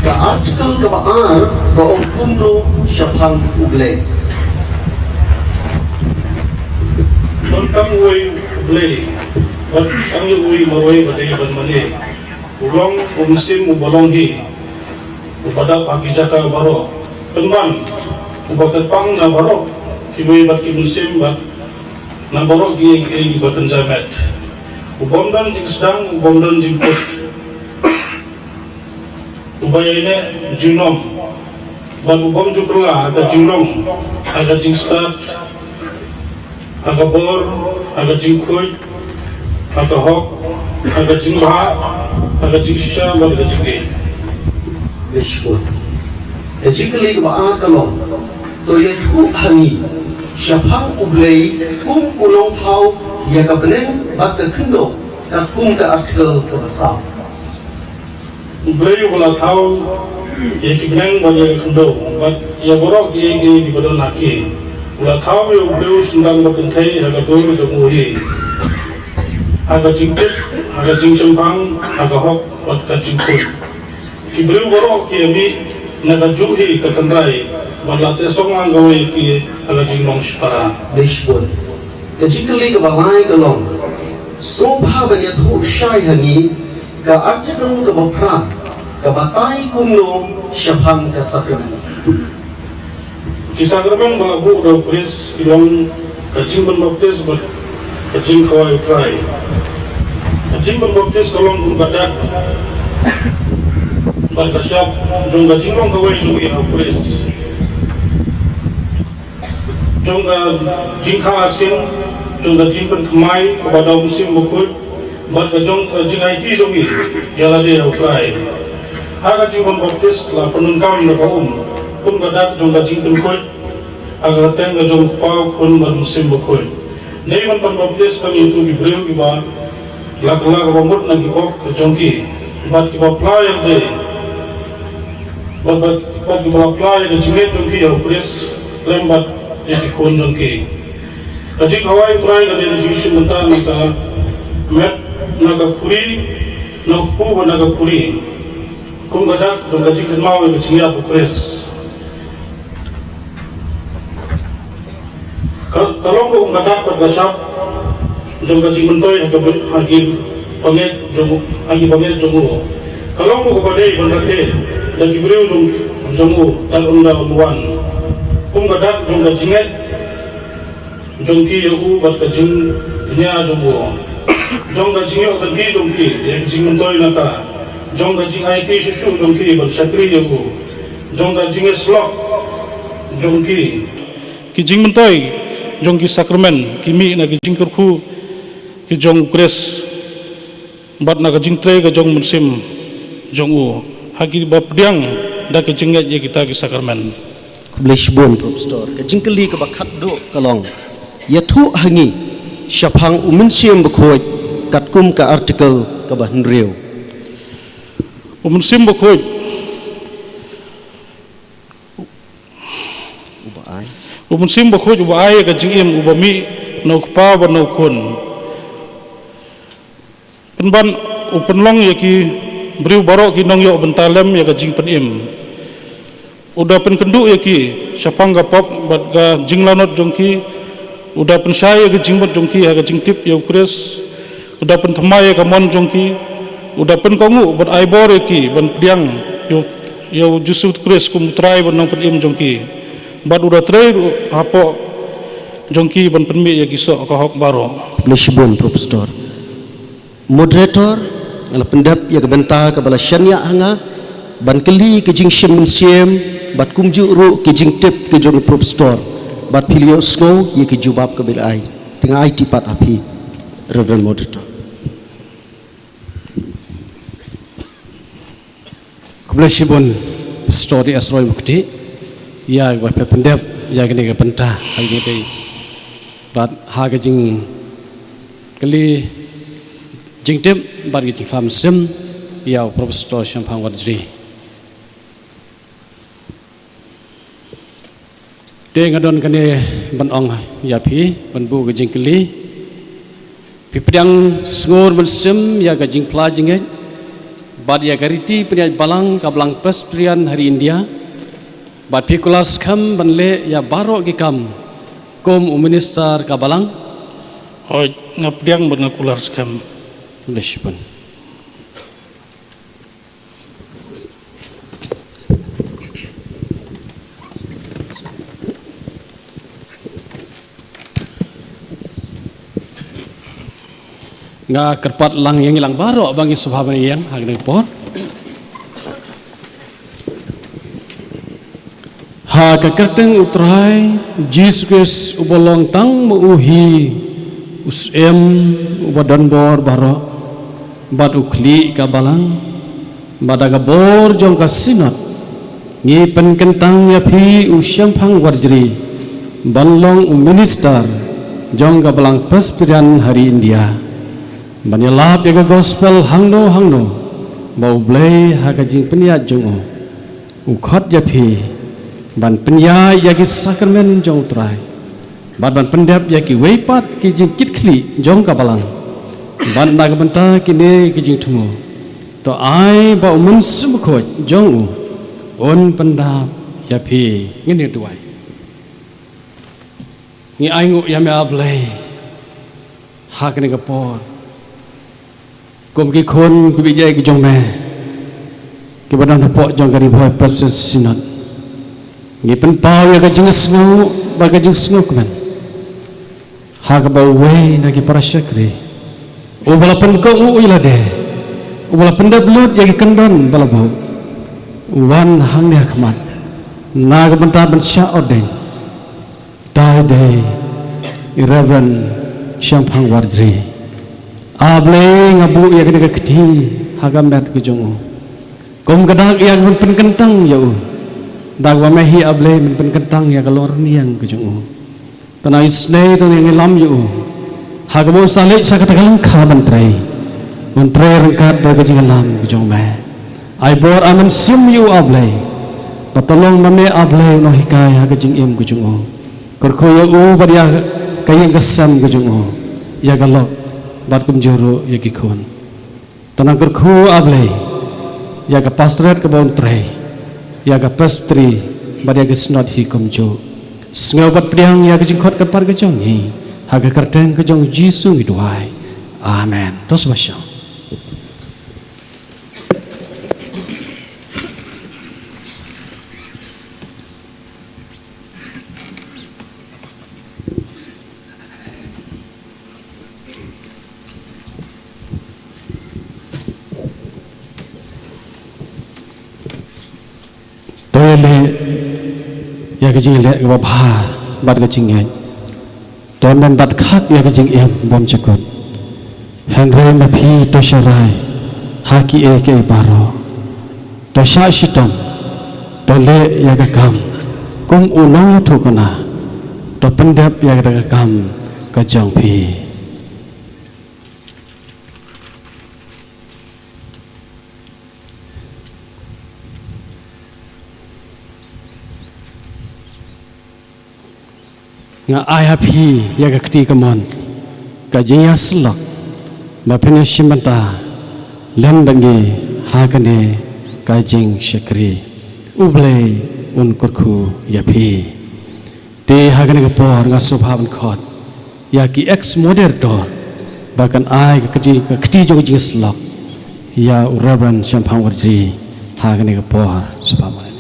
ka article kaba ar ka ong kumno shaphang U Blei? Don tang uwei U Blei, bad tang uwei marwei ba dei ban mane, u long u mynsiem uba long hi, uba dap ha ki jaka baroh, pynban uba kyrpang na baroh kiwei bad ki mynsiem bad na baroh kiei kiei kiba kynja met. U bym don jingsdang, u bym don jingkut, uba ïaineh jingnom, bad u bym ju kylla ha ka jinglong, ha ka jingstad, ha ka bor, ha ka jingkhuid, ha ka hok, ha ka jingbha, ha ka jingshisha bad ha ka jingïeit. Lishbon. Ka jingkylli kaba ar ka long, to ïathuh ha ngi shaphang U Blei kum u nongthaw ïa ka bneng bad ka khyndew, katkum ka article kaba saw. U Blei uba la thaw ïa ki bneng bad ïa ka khyndew bad ïa baroh kiei kiei kiba don ha ki, u la thaw ïa u briew shynrang bad kynthei ha ka dur jong u hi, ha ka jingtip, ha ka jingshemphang, ha ka hok bad ka jingkhuid. Ki briew baroh ki ïa mih na kajuh hi ka tynrai bad la teh song lang kawei ïa ki ha ka jinglong shipara. Lishbon. Ka jingkylli kaba lai ka long, sngewbha ban ïathuh shai ha ngi ka article kaba phra ka batai kumno shaphang ka sakramen? Ki sakramen ba la buh da u Khrist ki long ka jingpynbaptis bad ka jingkhawai U Trai. Ka jingpynbaptis ka long kum ka dak bad ka shop jong ka jinglong kawei jong ngi ha u Khrist, jong ka jingkha arsien, jong ka jingpynthymmai kaba da u Mynsiem Bakhuid, bad ka jong ka jingaiti jong ngi ïa lade ha u Trai. Ha ka jingpynbaptis la pyndonkam da ka um kum ka dak jong ka jingpynkhuid ha ka kyrteng ka jong u Kpa, u Khun bad u Mynsiem Bakhuid. Dei ban pynbaptis ka mih ïa ki briew kiba la kylla kaba mut na ki pop ka jong ki. Bad kiba pla ïa ka dei, bad, bad, bad kiba pla ïa ka jingngeit jong ki ïa u Khrist, lem bad ïa ki khun jong ki. Ka jingkawei U Trai ka dei ka jingshim bynta na ka met, na ka khuri, na ka kpu bad na ka khuri. Kum ka dak jong ka jingkynmaw ïa ka jingïap u Khrist. Ka, ka long ruh kum ka dak bad ka shap jong ka jingmyntoi ha ka bit, ha ki bangeit jong, ha ki bangeit jong u. Ka long ruh kaba dei ban rakhe da ki briew jong, jong u tad ynda un wan. Kum ka dak jong ka jingngeit jong ki ïa u bad ka jingkñia jong u. Jong ka jingïoh kynti jong ki ïa ka jingmyntoi na ka. Jong ka jingaiti shuh shuh jong ki ban shakri ïa u. Jong ka jingïasyllok jong ki. Ki jingmyntoi jong ki sakramen ki mih na ki jingkyrkhu ki jong u Khrist bad na ka jingtrei ka jong u Mynsiem jong u ha kiba pdiang da ka jingngeit ïa kita ki sakramen. Khublei shibun Professor. Ka jingkylli kaba khatduh ka long, ïathuh ha ngi shaphang u Mynsiem Bakhuid katkum ka article kaba hynriew. U Mynsiem Bakhuid uba ai. U Mynsiem Bakhuid uba ai ïa ka jingim, uba mih na u Kpa bad na u Khun. Pynban u pynlong ïa ki briew baroh ki nongïoh bynta lem ïa ka jingpynim. U da pynkynduh ïa ki shaphang ka pop bad ka jinglanot jong ki. U da pynshai ïa ka jingmut jong ki ha ka jingtip ïa u Khrist. U da pynthymmai ïa ka mon jong ki. U da pynkohnguh bad ai bor ïa ki ban pdiang ïa u, ïa u Jisu Khrist kum u Trai bad Nongpynim jong ki. Bad u da trei ruh hapoh jong ki ban pynmih ïa ki soh ka hok baroh. Khublei shibun Professor. Moderator, nga la pyndep ïa ka bynta kaba la shaniah ha nga ban kylli ka jingshim mynsiem bad kumjuh ruh ka jingtip ka jong u Professor, bad phi la ïohsngew ïa ka jubab kaba la ai. Te nga aiti pat ha phi, Reverend Moderator. Khublei shibun Pastor D S Roy Mukti ïa kaba phi pyndep ïa kane ka bynta ha kine ki dei bad ha ka jingkylli jingtip bad ka jingkhlad mynsiem ïa u Professor Shemphang Warjri. Te nga don kane ban ong ïa phi, ban buh ka jingkylli. Phi pdiang sngur mynsiem ïa ka jingphla jingngeit bad ïa ka riti pynïaid balang ka Balang Presbyterian ha ri India. Bad phi kular skhem ban leh ïa baroh ki kam kum u minister ka balang. Hooid, nga pdiang bad nga kular skhem. Khublei shibun. Nga kyrpad lang ïa ngi lang baroh ba ngin sngewbha ban ïeng ha kane ka por. Ha ka kyrteng u Trai Jisu Khrist uba long tang ma u hi u Syiem uba don bor baroh bad u khlieh ka balang, bad da ka bor jong ka Synod ngi pynkyntang ïa phi u Shemphang Warjri ban long u minister jong ka Balang Presbyterian ha ri India ban ïalap ïa ka gospel hangno hangno ba U Blei ha ka jingpynïaid jong u u khot ïa phi ban pynïaid ïa ki sakramen jong U Trai bad ban pyndep ïa kiwei pat ki jingkitkhlieh jong ka balang. Bad na ka bynta kine ki jingthmu to ai ba u Mynsiem Bakhuid jong u un pyndap ïa phi. Ngin ïa duwai. Ngi ainguh ïa me A Blei ha kane ka por kum ki khun kiba ïeit ki jong me kiba don hapoh jong ka Ri Bhoi Presbyterian Synod. Ngi pynpaw ïa ka jingsngew bad ka jingsngewkmen ha kaba uwei na ki para shakri uba la pynkohnguh ïa lade, uba la pyndep lut ïa ki kyndon ba la buh, u wan hangne ha khmat na ka bynta ban shah ordain. Utai dei i Reverend Shemphang Warjri. A Blei, nga buh ïa kane ka kti ha ka met ka jong u kum ka dak ïa ka ban pynkyntang ïa u. Dak ba me hi A Blei men pynkyntang ïa ka longrynïeng ka jong u. Tang isynei tang ïa ngi lam ïa u ha kaba u sa leit sha kata ka lyngkha ban trei. Un trei ryngkat bad ka jingïalam ka jong me. Ai bor ai mynsiem ïa u A Blei. Bad to long ma me A Blei u nonghikai ha ka jingim ka jong u. Kyrkhu ïa u bad ïa ka ïing ka sem ka jong u. Ïa ka lok bad kumjuh ruh ïa ki khun. To nang kyrkhu A Blei ïa ka pastorate kaba un trei, ïa ka presbytery bad ïa ka synod hi kumjuh. Sngew bad pdiang ïa ka jingkhot kyrpad ka jong ngi, ha ka kyrteng ka jong U Jisu ngi duwai. Amen. To sngewbha shong. To ïaleh ïa ka jingleh kaba bha bad ka jingngeit. To men dat khak ïa ka jingim bymjukut. Hynrei ma phi to sharai ha kiei kiei baroh. To shah shitom, to leh ïa ka kam kum u nongïathuhkhana, to pyndep ïa ka kam ka jong phi. Nga ai ha phi ïa ka kti kamon, ka jingïasyllok, ba phin ïashim bynta lem bad ngi ha kane ka jingshakri. U Blei un kyrkhu ïa phi. Te ha kane ka por nga sngewbha ban khot ïa ki ex moderator ba kan ai ka kti, ka kti jong ka jingïasyllok ïa u Reverend Shemphang Warjri ha kane ka por. Sngewbha ban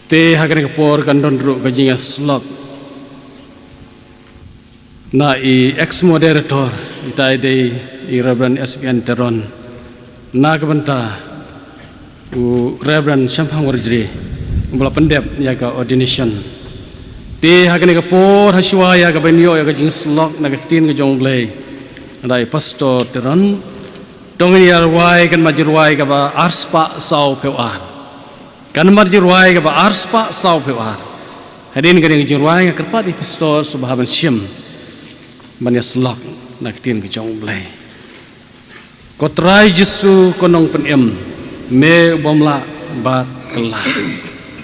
Te ha kane ka por kan don ruh ka jingïasyllok na i ex moderator, ita i dei i Reverend S B N Teron, na ka bynta u Reverend Shemphang Warjri, uba la pyndep ïa ka ordination. Te ha kane ka por, ha shuwa ïa kaba ngin ïoh ïa ka jingïasyllok na ka ktien ka jong U Blei, da i Pastor Teron, to ngin ïa rwai, kan mat jingrwai kaba arspah sawphew ar. Kan mat jingrwai kaba arspah sawphew ar. Hadien kane ka jingrwai nga kyrpad ïa i Pastor sngewbha ban shim ban ïasyllok na ka ktien ka jong U Blei. Ko Trai Jisu, ko Nongpynim, me u bym lah bad kylla.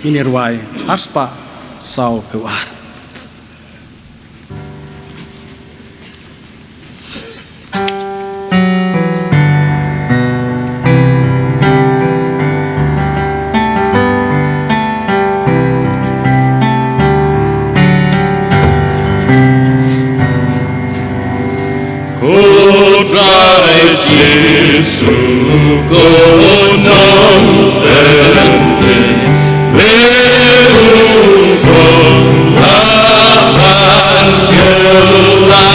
Ngin ïa rwai arspah sawphew ar. Ko Trai Jisu, ko Nongpynim, me u bym lah ban kylla.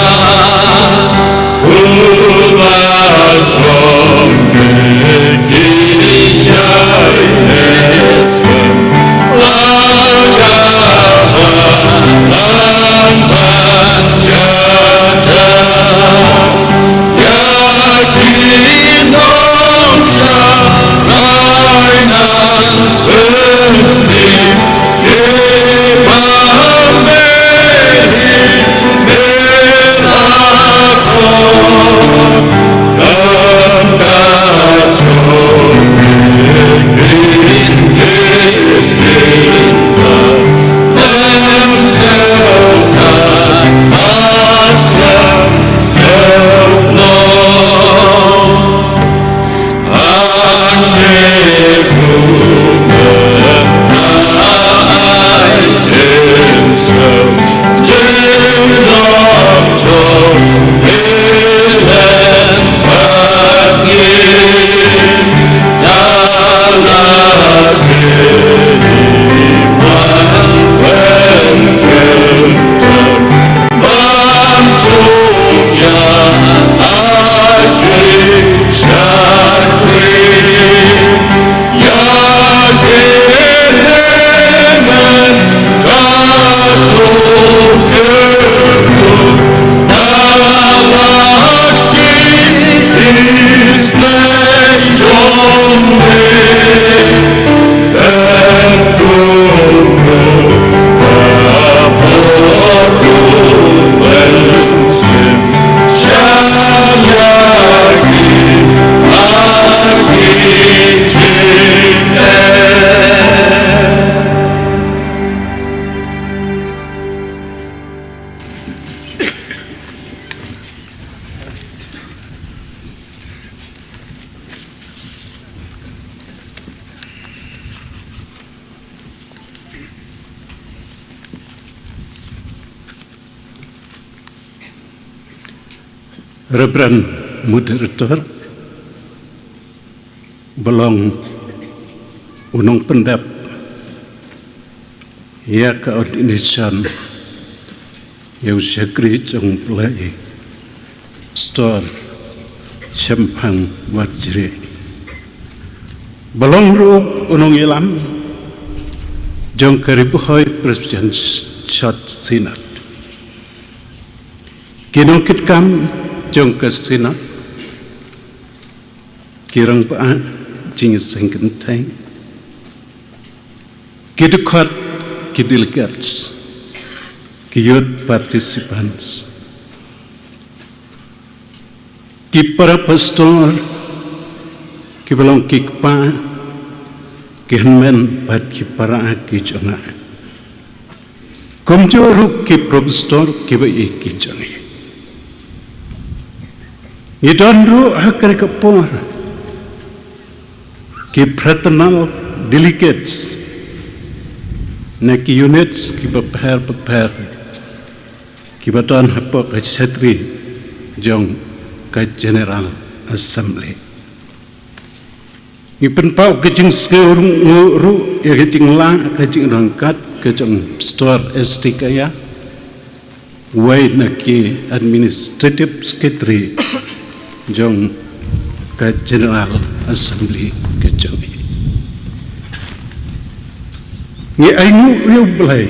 Reverend Moderator, ba long u nongpyndep ïa ka ordination ïa u shakri jong U Blei, Pastor Shemphang Warjri, ba long ruh u nongïalam jong ka Ri Bhoi Presbyterian Church Synod, ki nongkitkam jong ka Synod, ki rangbah jingïaseng kynthei, ki dkhot, ki delegates, ki youth participants, ki para pastor, kiba long ki kpa, ki hynmen bad ki para ki jong nga, kumjuh ruh ki professor kiba ïeit ki jong ngi. Ngi don ruh ha kane ka por ki fraternal delegates na ki units kiba pher bapher, kiba don hapoh ka secretary jong ka General Assembly. Ngi pynpaw ka jingsngew ruh, ruh ïa ka jinglah ka jingryngkat ka jong Pastor S T Kaya, uwei na ki administrative secretary jong ka General Assembly ka jong ngi. Ngi ainguh ïa U Blei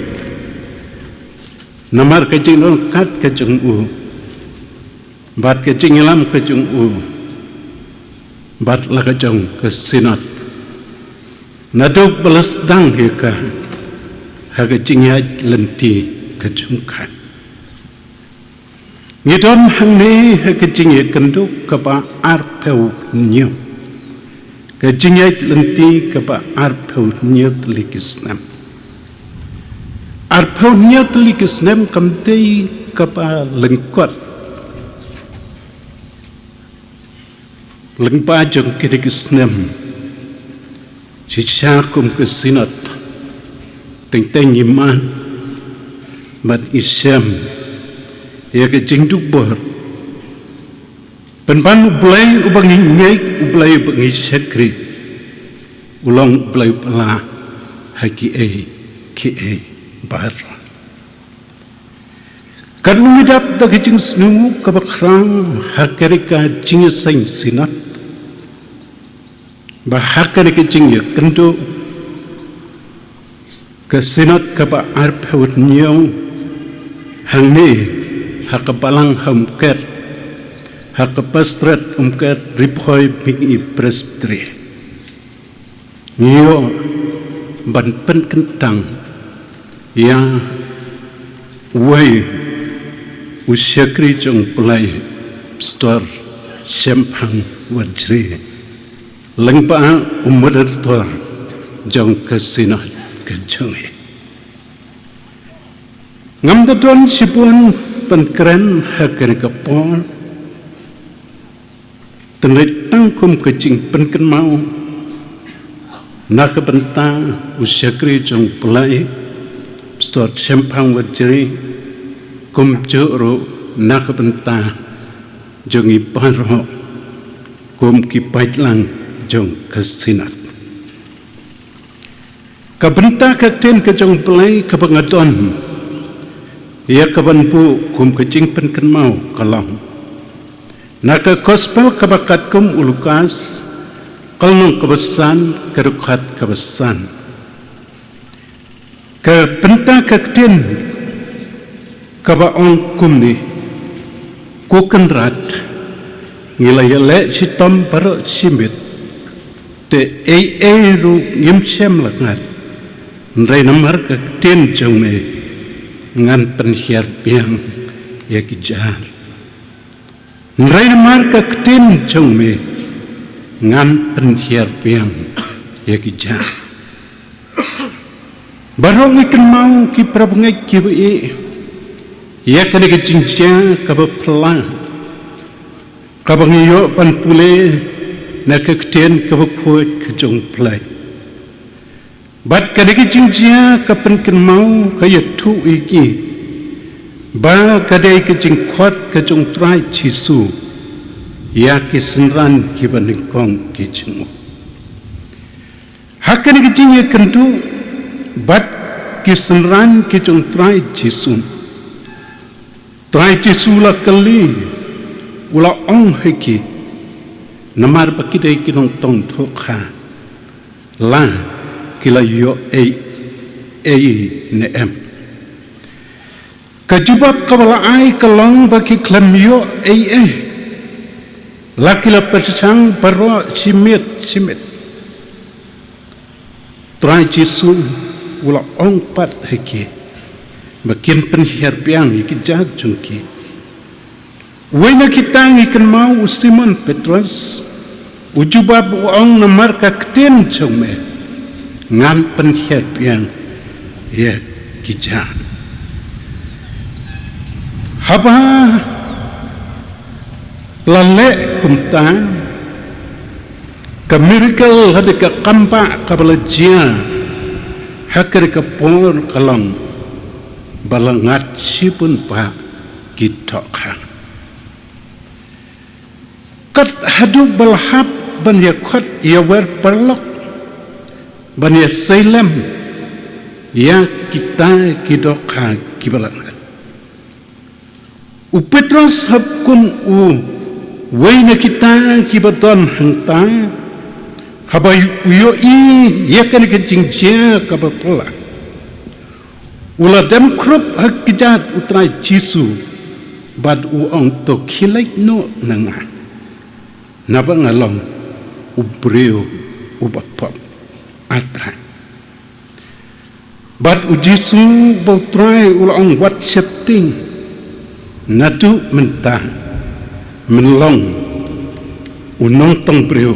namar ka jingryngkat ka jong u bad ka jingïalam ka jong u bad la ka jong ka Synod naduh ba la sdang ïa ka ha ka jingïaid lynti ka jong ka. Ngi don hangne ha ka jingïakynduh kaba arphew hynñiew, ka jingïaid lynti kaba arphew hynñiew tylli ki snem. Arphew hynñiew tylli ki snem kam dei kaba lyngkot lyngba jong kine ki snem. Shisha kum ka Synod, teng teng ngi mad bad ngi shem ïa ka jingdubor pynban U Blei uba ngi ngeit, U Blei uba ngi shakri, u long U Blei uba lah ha kiei kiei baroh. Katno ngi dap da ka jingsngew kaba khraw ha kane ka jingïaseng Synod, ba ha kane ka jingïakynduh ka Synod kaba arphew hynñiew hangne ha ka Balang ha Umket, ha ka Pastorate Umket, Ri Bhoi Mihngi Presbytery. Ngi ïoh ban pynkyntang ïa uwei u shakri jong U Blei, Pastor Shemphang Warjri, lyngba u moderator jong ka Synod ka jong ngi. Ngam da don shibun ban kren ha kane ka por, te leit tang kum ka jingpynkynmaw na ka bynta u shakri jong U Blei, Pastor Shemphang Warjri, kumjuh ruh na ka bynta jong ngi baroh kum ki paidlang jong ka Synod. Ka bynta ka ktien ka jong U Blei kaba nga don ïa kaban buh kum ka jingpynkynmaw ka long na ka Gospel kaba katkum u Lukas, ka lynnong kaba san, ka dkhot kaba san. Ka bynta ka ktien kaba ong kumne: Ko Kynrad, ngi la ïaleh shitom baroh shi miet, te ei ei ruh ngim shem lyngngat, hynrei namar ka ktien jong me ngan pynhiar biang ïa ki jar. Hynrei namar ka ktien jong me ngan pynhiar biang ïa ki jar. Baroh ngi kynmaw, ki parabangeit kiba ïeit, ïa kane ka jingjia kaba phylla kaba ngi ïoh ban pule na ka ktien kaba khuid ka jong U Blei. Bad kane ka jingjia ka pynkynmaw, ka ïathuh ïa ngi ba ka dei ka jingkhot ka jong U Trai Jisu ïa ki synran kiba nyngkong ki jong u. Ha kane ka jingïakynduh bad ki synran ki jong Trai Jisu, Trai Jisu u la kylli, u la ong ha ki, namar ba ki dei ki nongtong dohkha, la ki la ïoh ei ei ne em. Ka jubab kaba la ai ka long ba ki khlem ïoh ei ei. La ki la pyrshang baroh shi miet shi miet. Trai Jisu u la ong pat ha ki ba kin pynhiar biang ïa ki jaka jong ki. Uwei na kita ngi kynmaw u Simon Petros, u jubab u ong, namar ka ktien jong me ngan pynhiar biang ïa ki jaka. Haba la leh kumta, ka miracle, haduh ka kambah kaba la jia ha kane ka por ka long ba la ngat shibun bah ki dohkha. Kat haduh ba la hap ban ïa khot ïa wer paralok ban ïa sei lem ïa kita ki dohkha kiba la ngat. U Petros hap kum uwei na kita kiba don hangta, haba u ïohi ïa kane ka jingjia kaba phylla, u la dem khrup ha kjat u Trai Jisu bad u ong, to khie leit noh na nga, naba nga long u briew uba pop, ah Trai. Bad u Jisu ba u Trai u la ong, wat sheptieng, naduh mynta men long u nongtong briew.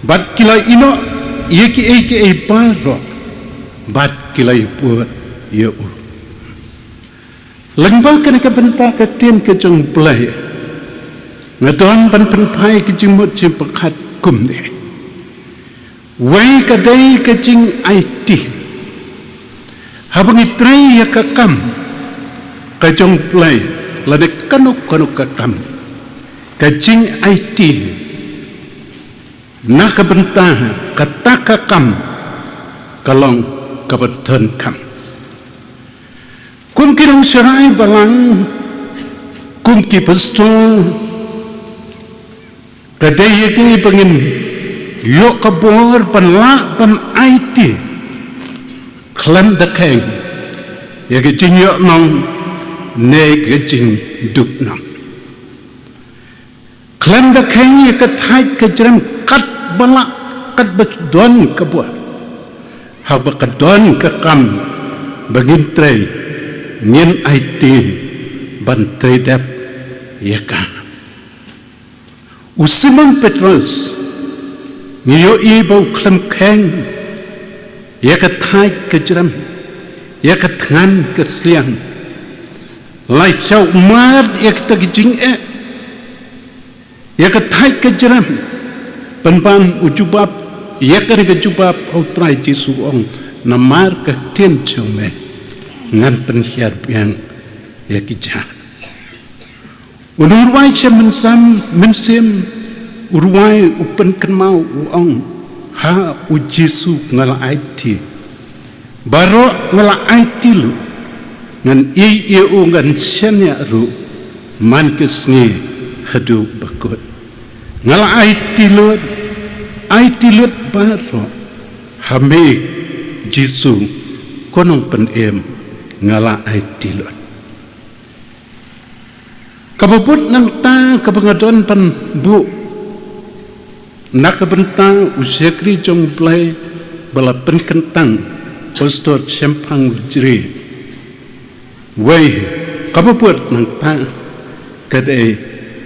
Bad ki la ïehnoh ïa kiei kiei baroh bad ki la ïabud ïa u. Lyngba kane ka bynta ka ktien ka jong u Blei, nga don ban pynphai ka jingmut jingpyrkhat kumne. Wei ka dei ka jingaiti. Haba ngi trei ïa ka kam ka jong u Blei, lane kano kano ka kam, ka jingaiti na ka bynta kata ka kam ka long kaba donkam. Kum ki nongsharai balang, kum ki pastor, ka dei ïa ki ba ngin ïoh ka bor ban lah ban aiti khlem da kheiñ ïa ka jingïohnong ne ka jingduknong. Khlem da kheiñ ïa ka thait ka jrem, katba lah, katba don ka bor, haba ka don ka kam ba ngin trei, ngin aiti ban trei dep ïa ka. U Simon Petros, ngi ïohi ba u khlem kheiñ ïa ka thait ka jrem, ïa ka thngan ka sliang. Lait sha u mad ïa kata ka jingeh, ïa ka thait ka jrem, pynban u jubab ïa kane ka jubab ha u Trai Jisu, ong, namar ka ktien jong me ngan pynhiar biang ïa ki jaka. U nongrwai sha mynsiem, mynsiem, u rwai u pynkynmaw, u ong ha u Jisu, nga la aiti. Baroh nga la aiti lut, ngan ïeit ïa u, ngan shaniah ruh man ka sngi haduh ba kut. Nga la aiti lut, aiti lut baroh ha me Jisu, ko Nongpynim, nga la aiti lut. Kaba bud nangta kaba nga don ban buh na ka bynta u shakri jong u Blei ba la pynkyntang Pastor Shemphang Jri. Wei, kaba bud nangta ka dei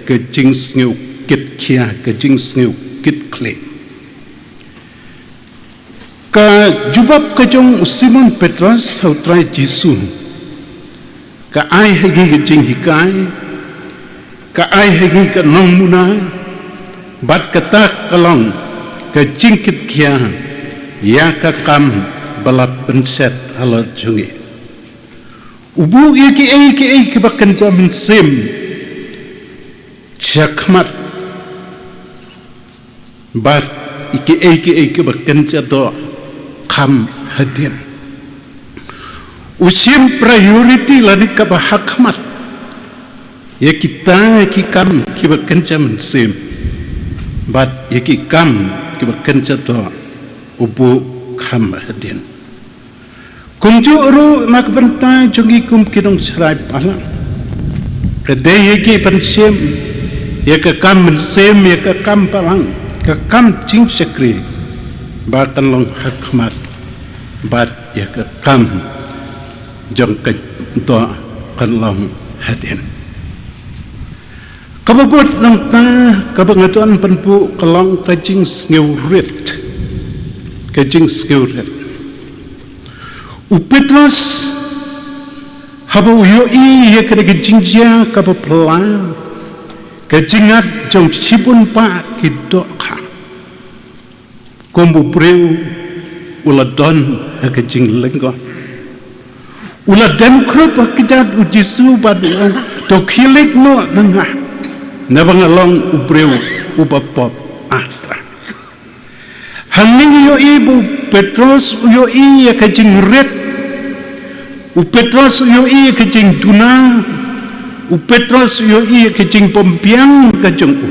ka jingsngewkit khia, ka jingsngewkit khlieh. Ka jubab ka jong u Simon Petros ha u Trai Jisu ka ai ha ngi ka jinghikai, ka ai ha ngi ka nongmuna, bad kata ka long ka jingkit khia ïa ka kam ba la pynset halor jong ngi. U buh ïa kiei kiei kiba kynja mynsiem sha khmat Bad ïa kiei kiei kiba kynja doh kham hadien. U shim priority lane kaba hakhmat ïa kita ki kam kiba kynja mynsiem. Bad ïa ki kam kiba kynja doh u buh kham hadien. Kumjuh ruh na ka bynta jong ngi kum ki nongshakri balang. Ka dei ïa ngi ban shim ïa ka kam mynsiem, ïa ka kam balang, ka kam jingshakri ba kan long hakhmat, bad ïa ka kam jong ka doh kan long hadien. Kaba bud nangta kaba nga don ban buh ka long ka jingsngewrit. Ka jingsngewrit. U Petros haba u ïohi ïa kane ka jingjia kaba phylla, ka jingat jong shibun bah ki dohkha. Kum u briew u la don ha ka jinglyngngoh. U la dem khrup ha kjat u Jisu bad u ong, "To khie leit noh na nga, naba nga long u briew uba pop ah Trai." Hangne ngi ïohi ba u Petros u ïohi ïa ka jingrit. U Petros u ïohi ïa ka jingduna. U Petros u ïohi ïa ka jingbymbiang ka jong u.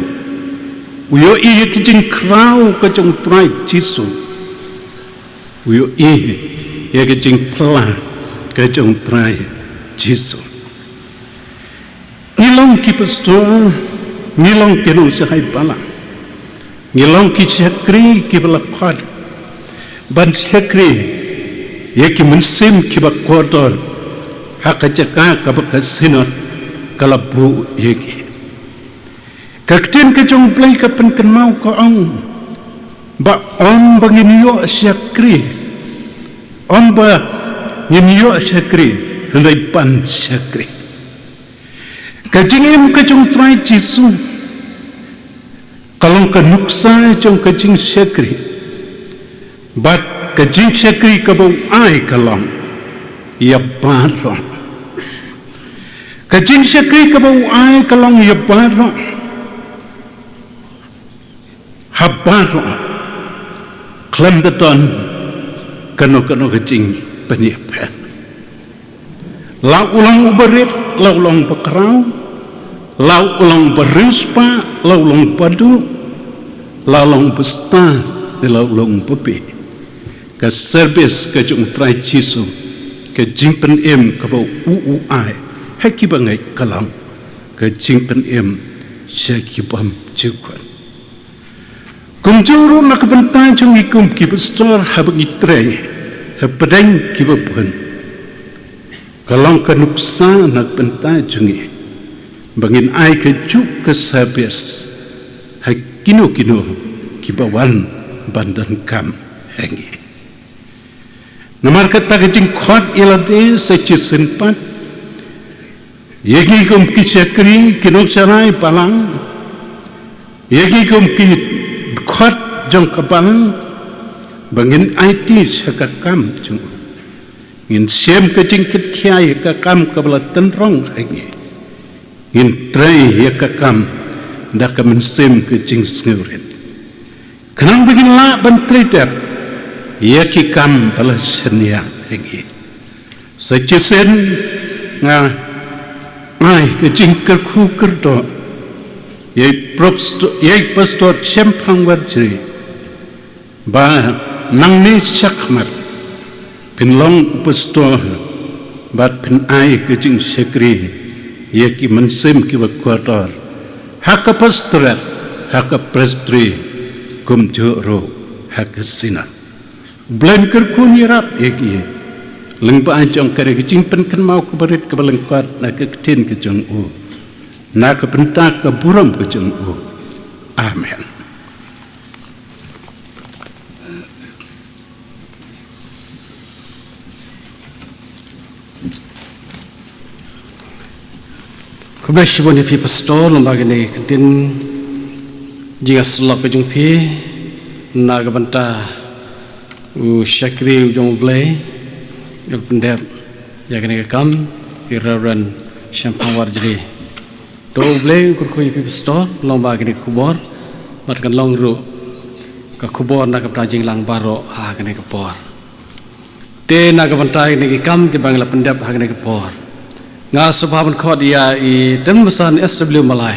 U ïohi ïa ka jingkhraw ka jong u Trai Jisu. U ïohi ïa ka jingphylla ka jong u Trai Jisu. Ngi long ki pastor, ngi long ki nongshakri balang, ngi long ki shakri kiba la khot ban shakri ïa ki mynsiem kiba kordor ha ka jaka kaba ka Synod ka la buh ïa ngi. Ka ktien ka jong u Blei ka pynkynmaw ka ong ba ym ba ngin ïoh shakri, ym ba ngin ïoh shakri, hynrei ban shakri. Ka jingim ka jong u Trai Jisu ka long ka nuksa jong ka jingshakri. Bad ka jingshakri kaba u ai ka long ïa baroh. Ka jingshakri kaba u ai ka long ïa baroh. Ha baroh khlem da don kano kano ka jingpynïapher. La u long uba rit, la u long uba khraw, la u long uba riewspah, la u long uba duh, la u long uba stad, la u long uba bieit. Ka service ka jong u Trai Jisu, ka jingpynim kaba u u ai ha kiba ngeit ka long ka jingpynim sha ki bym ju khun. Kumjuh ruh na ka bynta jong ngi kum ki pastor haba ngi trei hapdeng kiba bun, ka long ka nuksa na ka bynta jong ngi ba ngin ai kajuh ka service ha kino kino kiba wan ban donkam ha ngi. Namar kata ka jingkhot ïa lade sa shisien pat ïa ngi kum ki shakri, ki nongshakri balang, ïa ngi kum ki dkhot jong ka balang, ba ngin aiti sha ka kam jong u. Ngin shim ka jingkitkhia ïa ka kam kaba la tynrong ha ngi. Ngin trei ïa ka kam da ka mynsiem ka jingsngewrit, khnang ba ngin lah ban trei dep ïa ki kam ba la shaniah ha ngi. Sa shisien nga ai ka jingkyrkhu kyrdoh ïa i Prof-, ïa i Pastor Shemphang Warjri, ba nangne shakhmat phin long u pastor bad phin ai ka jingshakri ïa ki mynsiem kiba kordor ha ka pastorate, ha ka presbytery, kumjuh ruh ha ka synod. U Blei un kyrkhu ïarap ïa ki lyngba jong ka jingpynkynmaw kaba rit kaba lyngkot na ka ktien ka jong u, na ka bynta ka burom ka jong u. Amen. Khublei shibun ïa phi Pastor, lyngba kane ka ktien jingïasyllok ka jong phi na ka bynta u shakri u jong u Blei, u pyndep ïa kane ka kam, i Reverend Shemphang Warjri. To u Blei un kyrkhu ïa phi Pastor, lyngba kane ka khubor, bad kan long ruh ka khubor na ka bynta jingïalang baroh ha kane ka por. Te na ka bynta kine ki kam kiba ngi la pyndep ha kane ka por, nga sngewbha ban khot ïa i Tymmen Basan S W Malai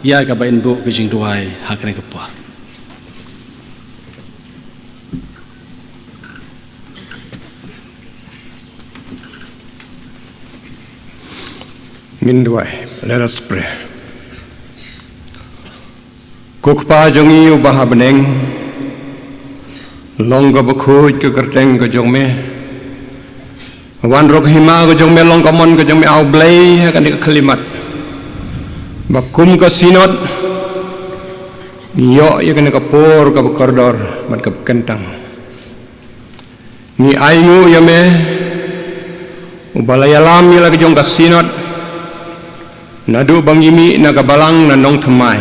ïa kaba in buh ka jingduwai ha kane ka por. Ngin duwai. Let us pray. Ko Kpa jong ngi uba ha bneng, long kaba khuid ka kyrteng ka jong me. Wan ruh ka hima ka jong me, long ka mon ka jong me, A U Blei, ha kane ka khyllipmat ba kum ka Synod ngi ïoh ïa kane ka por kaba kordor bad kaba kyntang. Ngi ainguh ïa me uba la ïalam ïa la ka jong ka Synod naduh ba ngi mih na ka balang na Nongthymmai,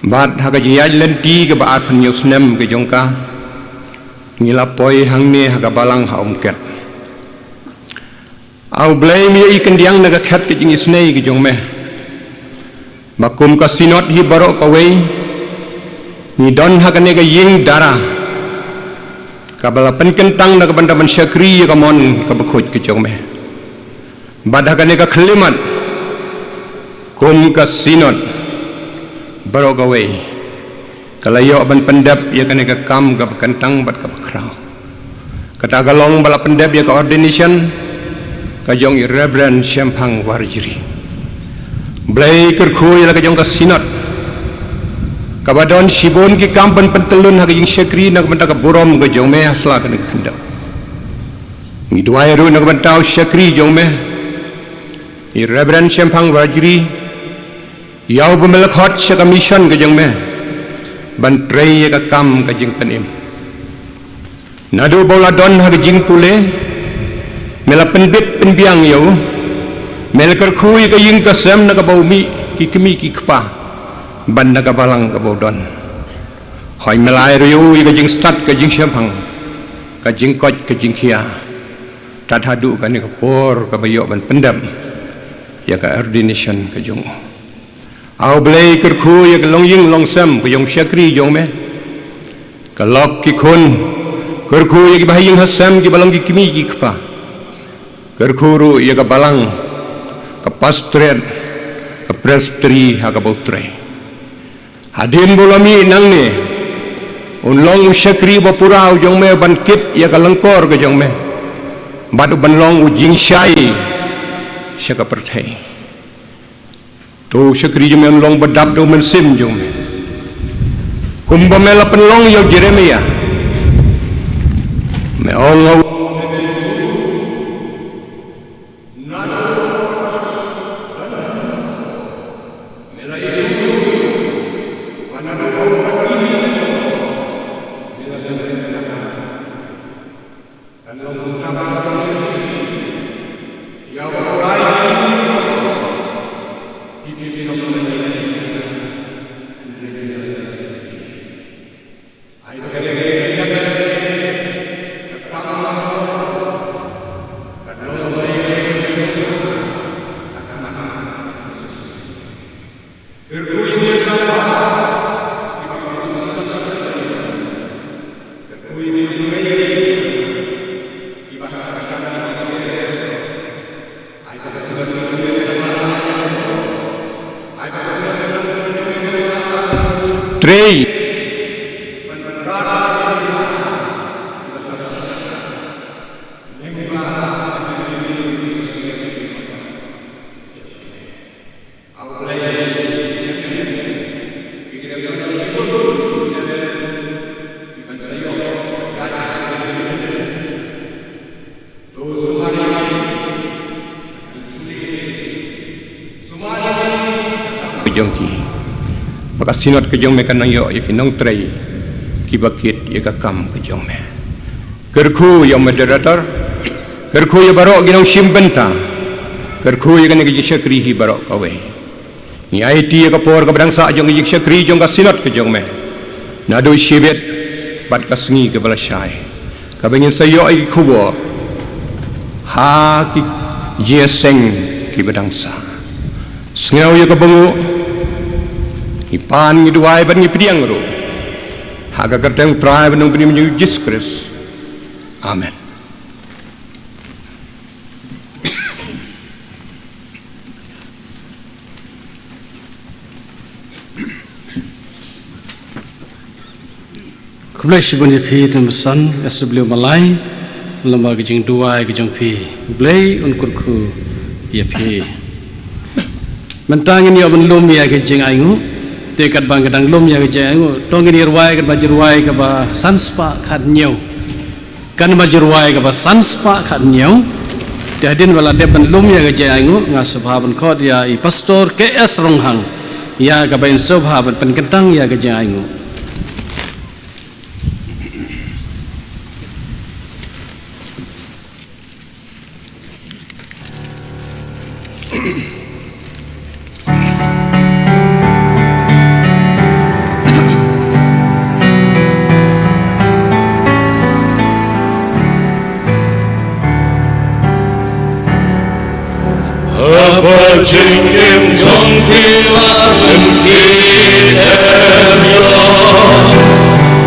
bad ha ka jingïaid lynti kaba arphew hynñiew snem ka jong ka, ngi la poi hangne ha ka balang ha Umket. A U Blei, me ïohi kyndiang na ka khet ka jingisynei ka jong me ba kum ka Synod hi baroh kawei ngi don ha kane ka ïing dara kaba la pynkyntang na ka bynta ban shakri ïa ka mon kaba khuid ka jong me. Bad ha kane ka khyllipmat, kum ka Synod baroh kawei ka la ïoh ban pyndep ïa kane ka kam kaba kyntang bad kaba khraw. Kata ka long ba la pyndep ïa ka ordination ka jong i Reverend Shemphang Warjri. Blei, kyrkhu ïa la ka jong ka Synod kaba don shibun ki kam ban pyntyllun ha ka jingshakri na ka bynta ka burom ka jong me ha sla kane ka khyndew. Ngi duwai ruh na ka bynta u shakri jong me, i Reverend Shemphang Warjri, ïa uba me la khot sha ka mission ka jong me ban trei ïa ka kam ka jingpynim. Naduh ba u la don ha ka jingpule, me la pynbit pynbiang ïa u, me la kyrkhu ïa ka ïing ka sem na kaba u mih, ki kmie ki kpa, bad na ka balang kaba u don. Hooid, me la ai ruh ïa u ïa ka jingstad ka jingshemphang, ka jingkoit ka jingkhia, tad haduh kane ka por kaba ïoh ban pyndep ïa ka ordination ka jong u. A U Blei, kyrkhu ïa ka longïing longsem ka jong u shakri jong me, ka lok ki khun, kyrkhu ïa kiba ha ïing ha sem kiba long ki kmie ki kpa, kyrkhu ruh ïa ka balang, ka pastorate, ka presbytery ha kaba u trei. Hadien ba u la mih nangne, un long u shakri ba pura u jong me ban kit ïa ka lyngkor ka jong me, bad u ban long u jingshai sha ka pyrthei. To u shakri jong me un long ba dap da u mynsiem jong me, kumba me la pynlong ïa u Jeremiah. Me ong, Trei. Jong ki, ba ka Synod ka jong me kan nang ïoh ïa ki nongtrei kiba kit ïa ka kam ka jong me. Kyrkhu ïa u moderator, kyrkhu ïa baroh ki nongshim bynta, kyrkhu ïa kane ka jingshakri hi baroh kawei. Ngi aiti ïa ka por kaba dang sah jong ka jingshakri jong ka Synod ka jong me, naduh shibit bad ka sngi kaba la shai, kaba ngin sa ïoh ïa ki khubor ha ki jingïaseng kiba dang sah. Sngew ïa ka bynguh, ngi pan, ngi duwai bad ngi pdiang ruh Ha ka kyrteng U Trai bad U Nongpynim jong ngi U Jisu Khrist. Amen. Khublei shibun ïa phi, tang basan, S W Malai, lem bad ka jingduwai ka jong phi. U Blei un kyrkhu ïa phi. Mynta ngin ïa ban lum ïa ka jingainguh. Te katba ngi dang lum ïa ka jingainguh, to ngin ïa rwai katba jingrwai kaba san spah khat hynñiew. Katba jingrwai kaba san spah khat hynñiew. Te hadien ba la dep ban lum ïa ka jingainguh, nga sngewbha ban khot ïa i Pastor K S Ronghang, ïa kaba in sngewbha ban pynkyntang ïa ka jingainguh. Haba jingim jong phi la pynkhih em ïoh,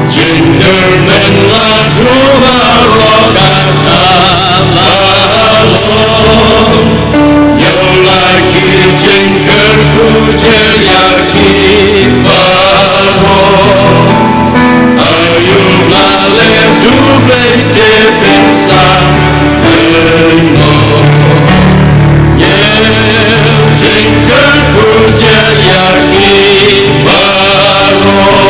jingkyrmen la du baroh kata la long. Ïoh la ki jingkyrkhu jia ïa ki baroh. Aïu ba la leh da U Blei te phin sa pynmong. Ïoh jingkyrkhu jia ïa ki baroh.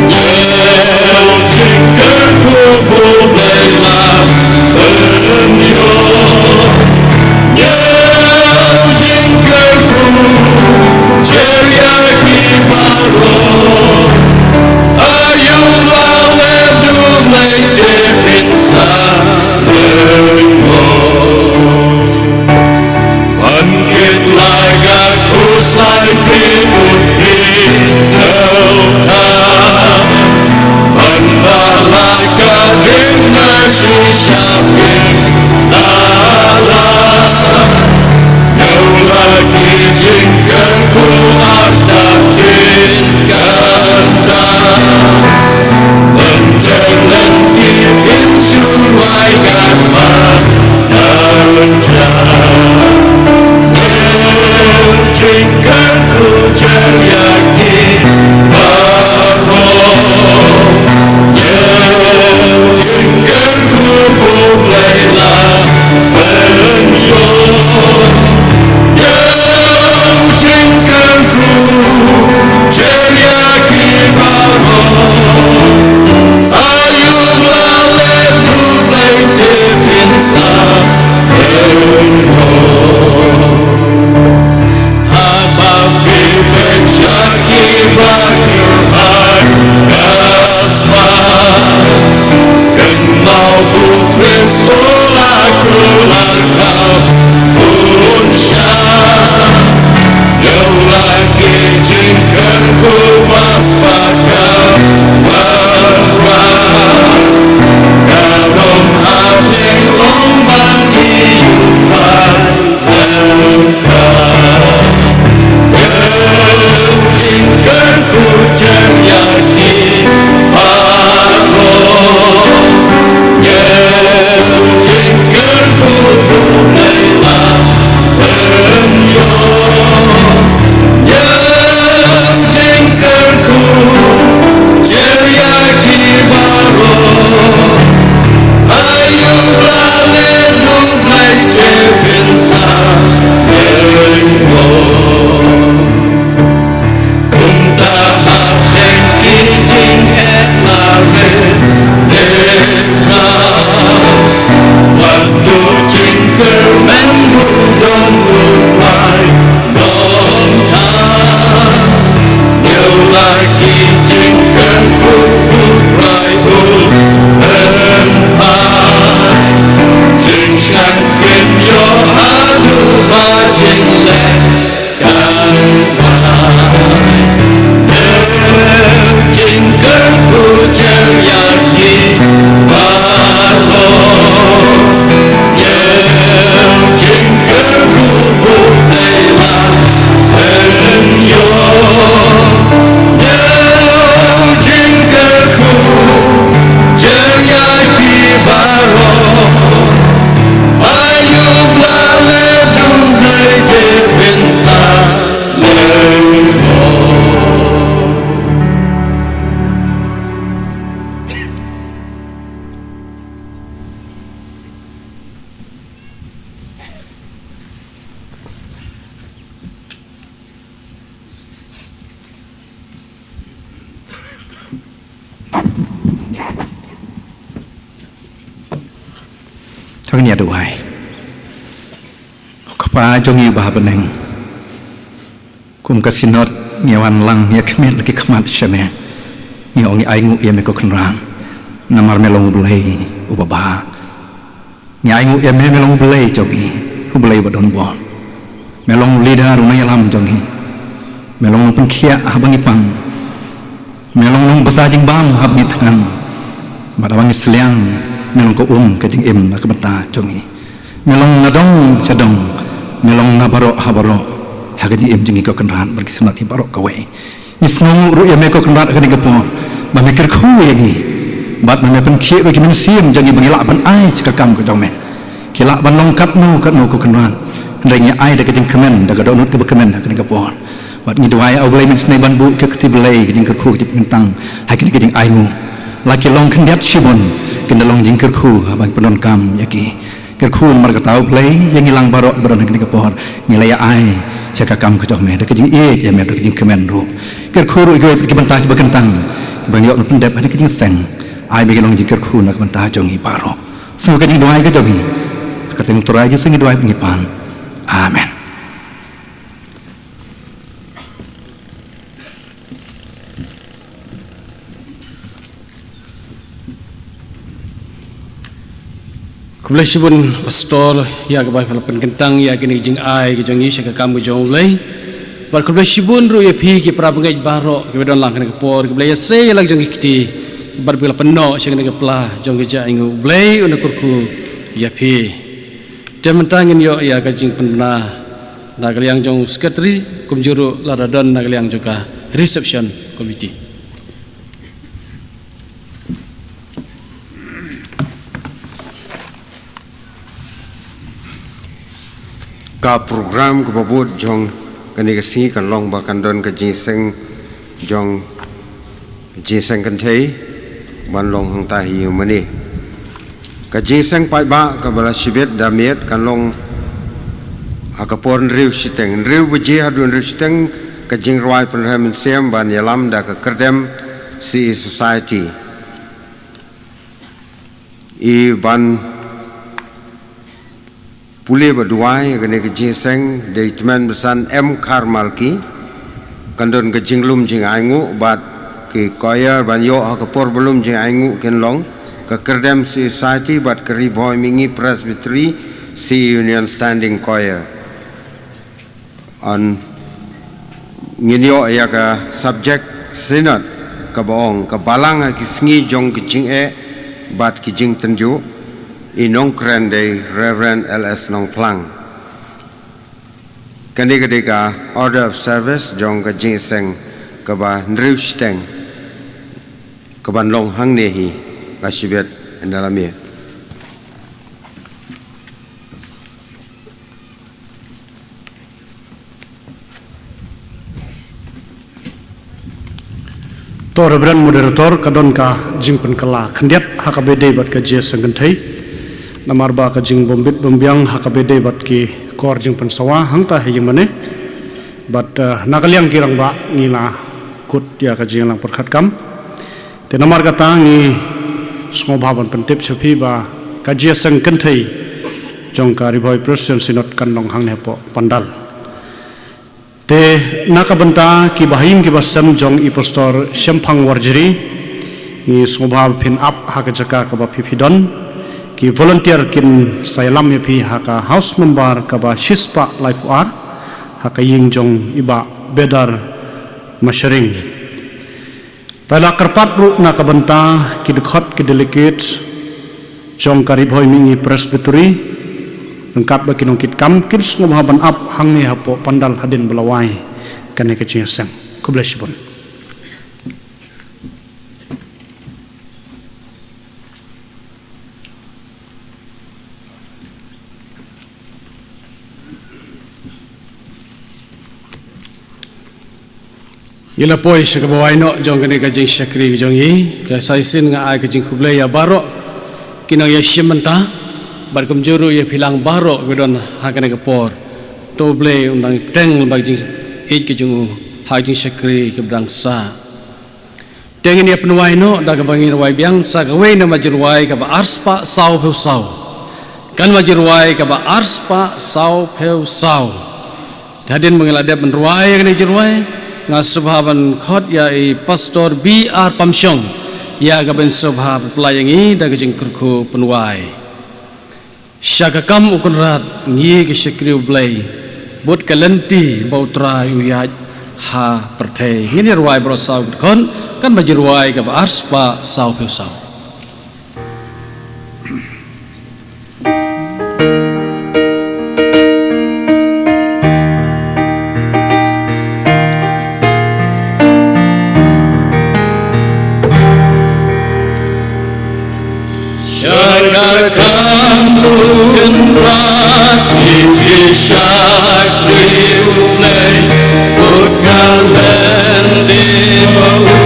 Ïoh jingkyrkhu ba U Blei la pynïoh. Ïoh jingkyrkhu jia ïa ki baroh. Aïu ba la leh da U Blei te phin sa pynmong. Ban kit la ka khuslai phi bud phi sngewthuh. Ban bah la ka ding na shisha phin da lah. Ïoh la ki jingkyrkhu artatien kata. Ban teng lynti phin shu rwai katba nang jam. Ïoh jingkyrkhu jia ïa ki baroh. Ïoh jingkyrkhu ba U Blei la pynïoh. Ïoh jingkyrkhu jia ïa ki baroh. Aïu ba la leh da U Blei te phin sa pynmong. Haba phi peit sha duwai. Ko Kpa jong ngi ba ha bneng, kum ka Synod ngi wan lang, ngi khmih la ki khmat sha Me. Ngi ong ngi ainguh ïa Me ko Kynrad, namar Me long U Blei uba bha. Ngi ainguh ïa Me, Me long U Blei jong ngi, U Blei uba don bor. Me long u leader, u nongïalam jong ngi. Me long u nongpynkhiah haba ngi pang. Me long u nongbsa jingbam haba ngi thngan. Bad haba ngi sliang, Me long ka um ka jingim na ka bynta jong ngi. Me long nadong shadong, Me long na baroh ha baroh ha ka jingim jong ngi ko Kynrad bad ki Synod ngi baroh kawei. Ngi sngewnguh ruh ïa Me ko Kynrad ha kane ka por ba Me kyrkhu ïa ngi, bad ba Me pynkhih ruh ïa ki mynsiem jong ngi ba ngi lah ban ai sha ka kam ka jong Me. Ki lah ban long katno katno ko Kynrad, hynrei ngi ai da ka jingkmen, da ka dohnud kaba kmen ha kane ka por. Bad ngi duwai, A Blei, Men sngewbha ban buh ïa ka kti blei, ka jingkyrkhu, ka jingpynkyntang ha kine ki jingainguh. La ki long khyndiat shibun, kin da long jingkyrkhu haba ngi pyndonkam ïa ki. Kyrkhu namar kata, A Blei, ïa ngi lang baroh ba don ha kane ka por, ngi la ïa ai sha ka kam ka jong Me da ka jingïeit ïa Me, da ka jingkmen ruh. Kyrkhu ruh ïa kiwei pat ki bynta kiba kyntang kiba ngi ïoh ban pyndep ha kane ka jingïaseng. Ai ba ki long jingkyrkhu na ka bynta jong ngi baroh. Sngewbha ka jingduwai ka jong ngi. Ha ka kyrteng U Trai Jisu ngi duwai bad ngi pan. Amen. Khublei shibun Pastor ïa kaba phi la pynkyntang ïa kine ki jingai ki jong ngi sha ka kam ka jong U Blei. Bad khublei shibun ruh ïa phi ki para bangeit baroh kiba don lang ha kane ka por, kiba la ïasei ïa la ki jong ki kti bad ba la pynnoh sha kane ka pla jong ka jingainguh. U Blei un da kyrkhu ïa phi. Te mynta ngin ïoh ïa ka jingpynbna na ka liang jong u Secretary, kumjuh ruh lada don na ka liang jong ka Reception Committee. Ka program kaba bud jong kane ka sngi kan long ba kan don ka jingïaseng jong ka jingïaseng kynthei ban long hangta hi ïa mane. Ka jingïaseng paidbah kaba la shibit da miet kan long ha ka por hynriew shiteng, hynriew baje haduh hynriew shiteng, ka jingrwai pynrem mynsiem ban ïalam da ka Kyrdem C E Society. I ban pule bad duwai ha kane ka jingïaseng dei tymmen basan M Kharmalki. Kan don ka jinglum jingainguh bad ki choir ban ïoh ha ka por ba lum jingainguh kin long ka Kyrdem C E Society bad ka Ri Bhoi Mihngi Presbytery C E Union Standing Choir. An ngin ïoh ïa ka subject Synod kaba ong ka Balang ha ki sngi jong ki jingeh bad ki jingtynjuh. I nongkren dei Reverend L S Nongphlang. Kane ka dei ka order of service jong ka jingïaseng kaba hynriew shiteng kaban long hangne hi. La shibit ynda la miet. To Reverend Moderator, ka don ka jingpynkylla khyndiat ha kaba ïadei bad ka jingïaseng kynthei. Namar ba ka jingbym bit bym biang ha kaba ïadei bad ki kor jingpynsawa hangta ha ïing mane. Bad, eh, na ka liang ki rangbah ngi la kut ïa ka jingïalang pyrkhat kam. Te namar kata ngi sngewbha ban pyntip sha phi ba ka jingïaseng kynthei jong ka Ri Bhoi Presbyterian Synod kan long hangne hapoh pandal. Te na ka bynta ki bahaïing ki basem jong i Pastor Shemphang Warjri, ngi sngewbha ba phin ap ha ka jaka kaba phi phi don. Ki volunteer kin sa ïalam ïa phi ha ka house number kaba shispah laiphew ar ha ka ïing jong i Bah Bedar Mashering. Te la kyrpad ruh na ka bynta ki dkhot ki delegate jong ka Ri Bhoi Mihngi Presbytery ryngkat bad ki nongkitkam kin sngewbha ban ap hangne hapoh pandal hadien ba la wai kane ka jingïaseng. Khublei shibun. Ngi la poi sha kaba wai noh jong kane ka jingshakri ka jong ngi. Te sa shisien nga ai ka jingkhublei ïa baroh ki nongïashim bynta bad kumjuh ruh ïa phi lang baroh kiba don ha kane ka por. To U Blei un nang pdiang bad ka jingïeit ka jong u ha ka jingshakri kaba dang sah. Te ngin ïa pynwai noh da kaba ngin wai biang sa kawei na ka jingrwai kaba arspah sawphew saw. Kan ba jingrwai kaba arspah sawphew saw. Hadien ba ngi la dep ban rwai ïa kane jingrwai, nga sngewbha ban khot ïa i Pastor B R Pamshong ïa kaban sngewbha pynpla ïa ngi da ka jingkyrkhu pynwai. Sha ka kam u Kynrad ngi ki shakri U Blei, bad ka lynti ba U Trai u ïaid ha pyrthei. Ngin ïa rwai baroh saw ki dkhot, kan ba jingrwai kaba arspah sawphew saw. Sha ka kam u Kynrad ngi ki shakri U Blei, bad ka lynti ba U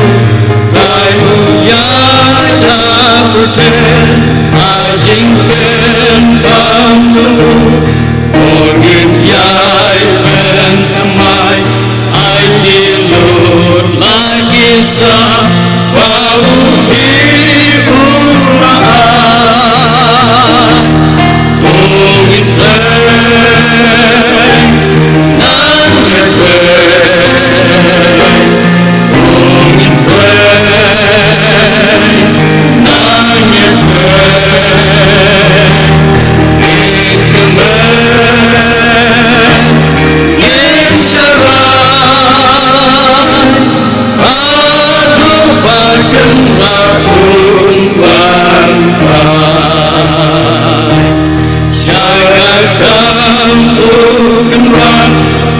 Trai u ïaid ha pyrthei. Ha jingpynbam jong u, u ngin ïai pynthymmai. Ai ki lut la ki sah ba u hi u la ai. U ngin trei, nang ïa trei. U ngin trei, nang ïa trei. Ngin kmen, ngin sharai. Haduh ba Kynrad un wan phai. Sha ka kam u Kynrad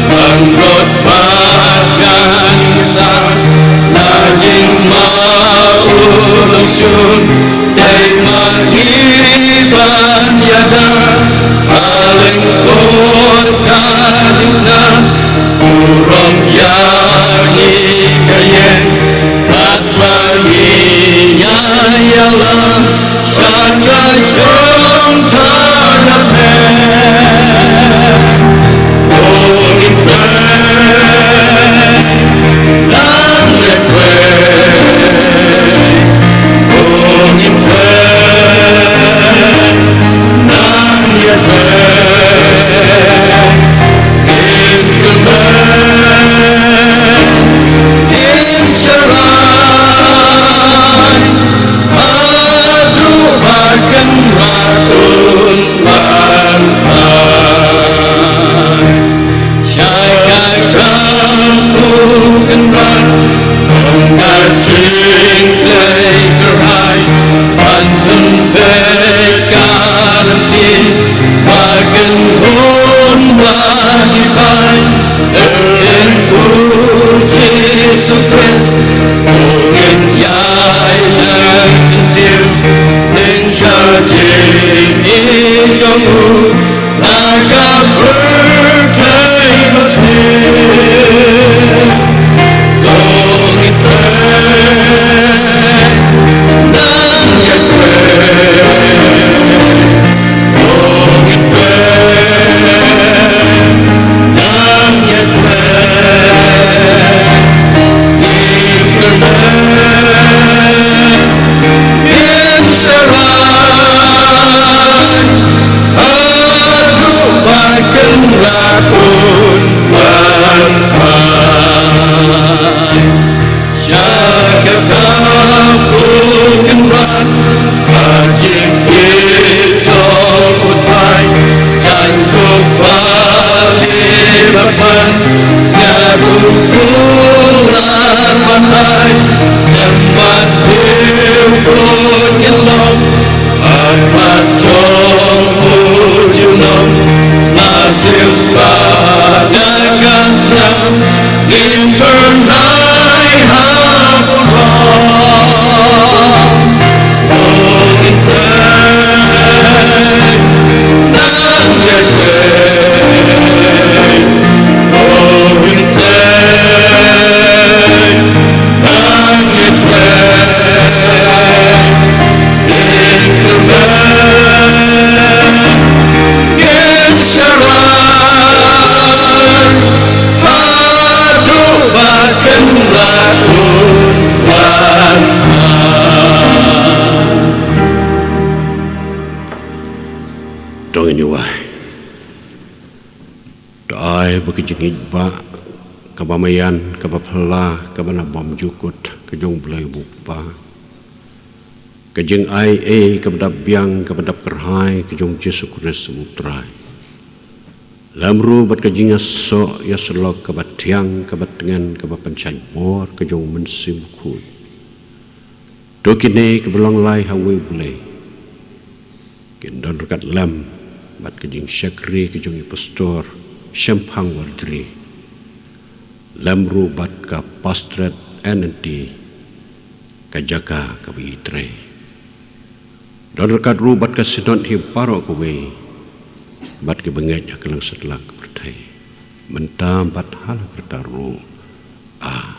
ban rot bad kan sa, la jingma u long shun. Dei ma ngi ban ïada ha lyngkot ka dikna, burom ïa ngi ka ïeng, katba ngi ïa ïalam sha ka jong ka Ïaleh. Ong ïa trei, nang ïa trei. Ong ïa trei, nang ïa trei. Ngin kmen, ngin sharai. Haduh ba Kynrad un wan phai. Sha ka kam u Kynrad, kum ka jingkhlaiñ kyrhai, ban pynbeit ka lynti, ba kynhun ba ki bai, kyrteng u Jisu Khrist, u ngin ïai leh kyntiew, ning sha jingim jong u, na ka pyrthei ba sniew. Ong ïa trei, nang ïa trei. Ong ïa trei, nang ïa trei. Ngin kmen, ngin sharai. Haduh ba Kynrad un wan phai. Sha ka kam u Kynrad, ka jingkit jong u Trai, jaiñ kop ba leh bad ban, sha u Kynrad ban ai, ïa mat phi u kut ngin long, Bad ka jong u junom, la siewspah da ka snam, ngin kyrnai ha burom. O ngin trei, nang ïa trei. O ngin trei, nang ïa trei. Ba kaba maïan, kaba phylla, kaba na bymjukut ka jong U Blei U Kpa, ka jingai ei kaba dap biang, kaba dap kyrhai ka jong U Jisu Khrist U Trai, lem ruh bad ka jingïasoh ïasyllok kaba thiang, kaba tngen, kaba pynshait bor ka jong U Mynsiem Bakhuid, to kine kiba long lai ha uwei U Blei kin don ryngkat lem bad ka jingshakri ka jong i Pastor Shemphang Wardri, lem ruh bad ka Pastorate N N T, ka jaka kaba i trei. Don ryngkat ruh bad ka Synod hi baroh kawei, bad kiba ngeit ha ka lyngsatlang ka pyrthei, mynta bad hala karta ruh. Amen.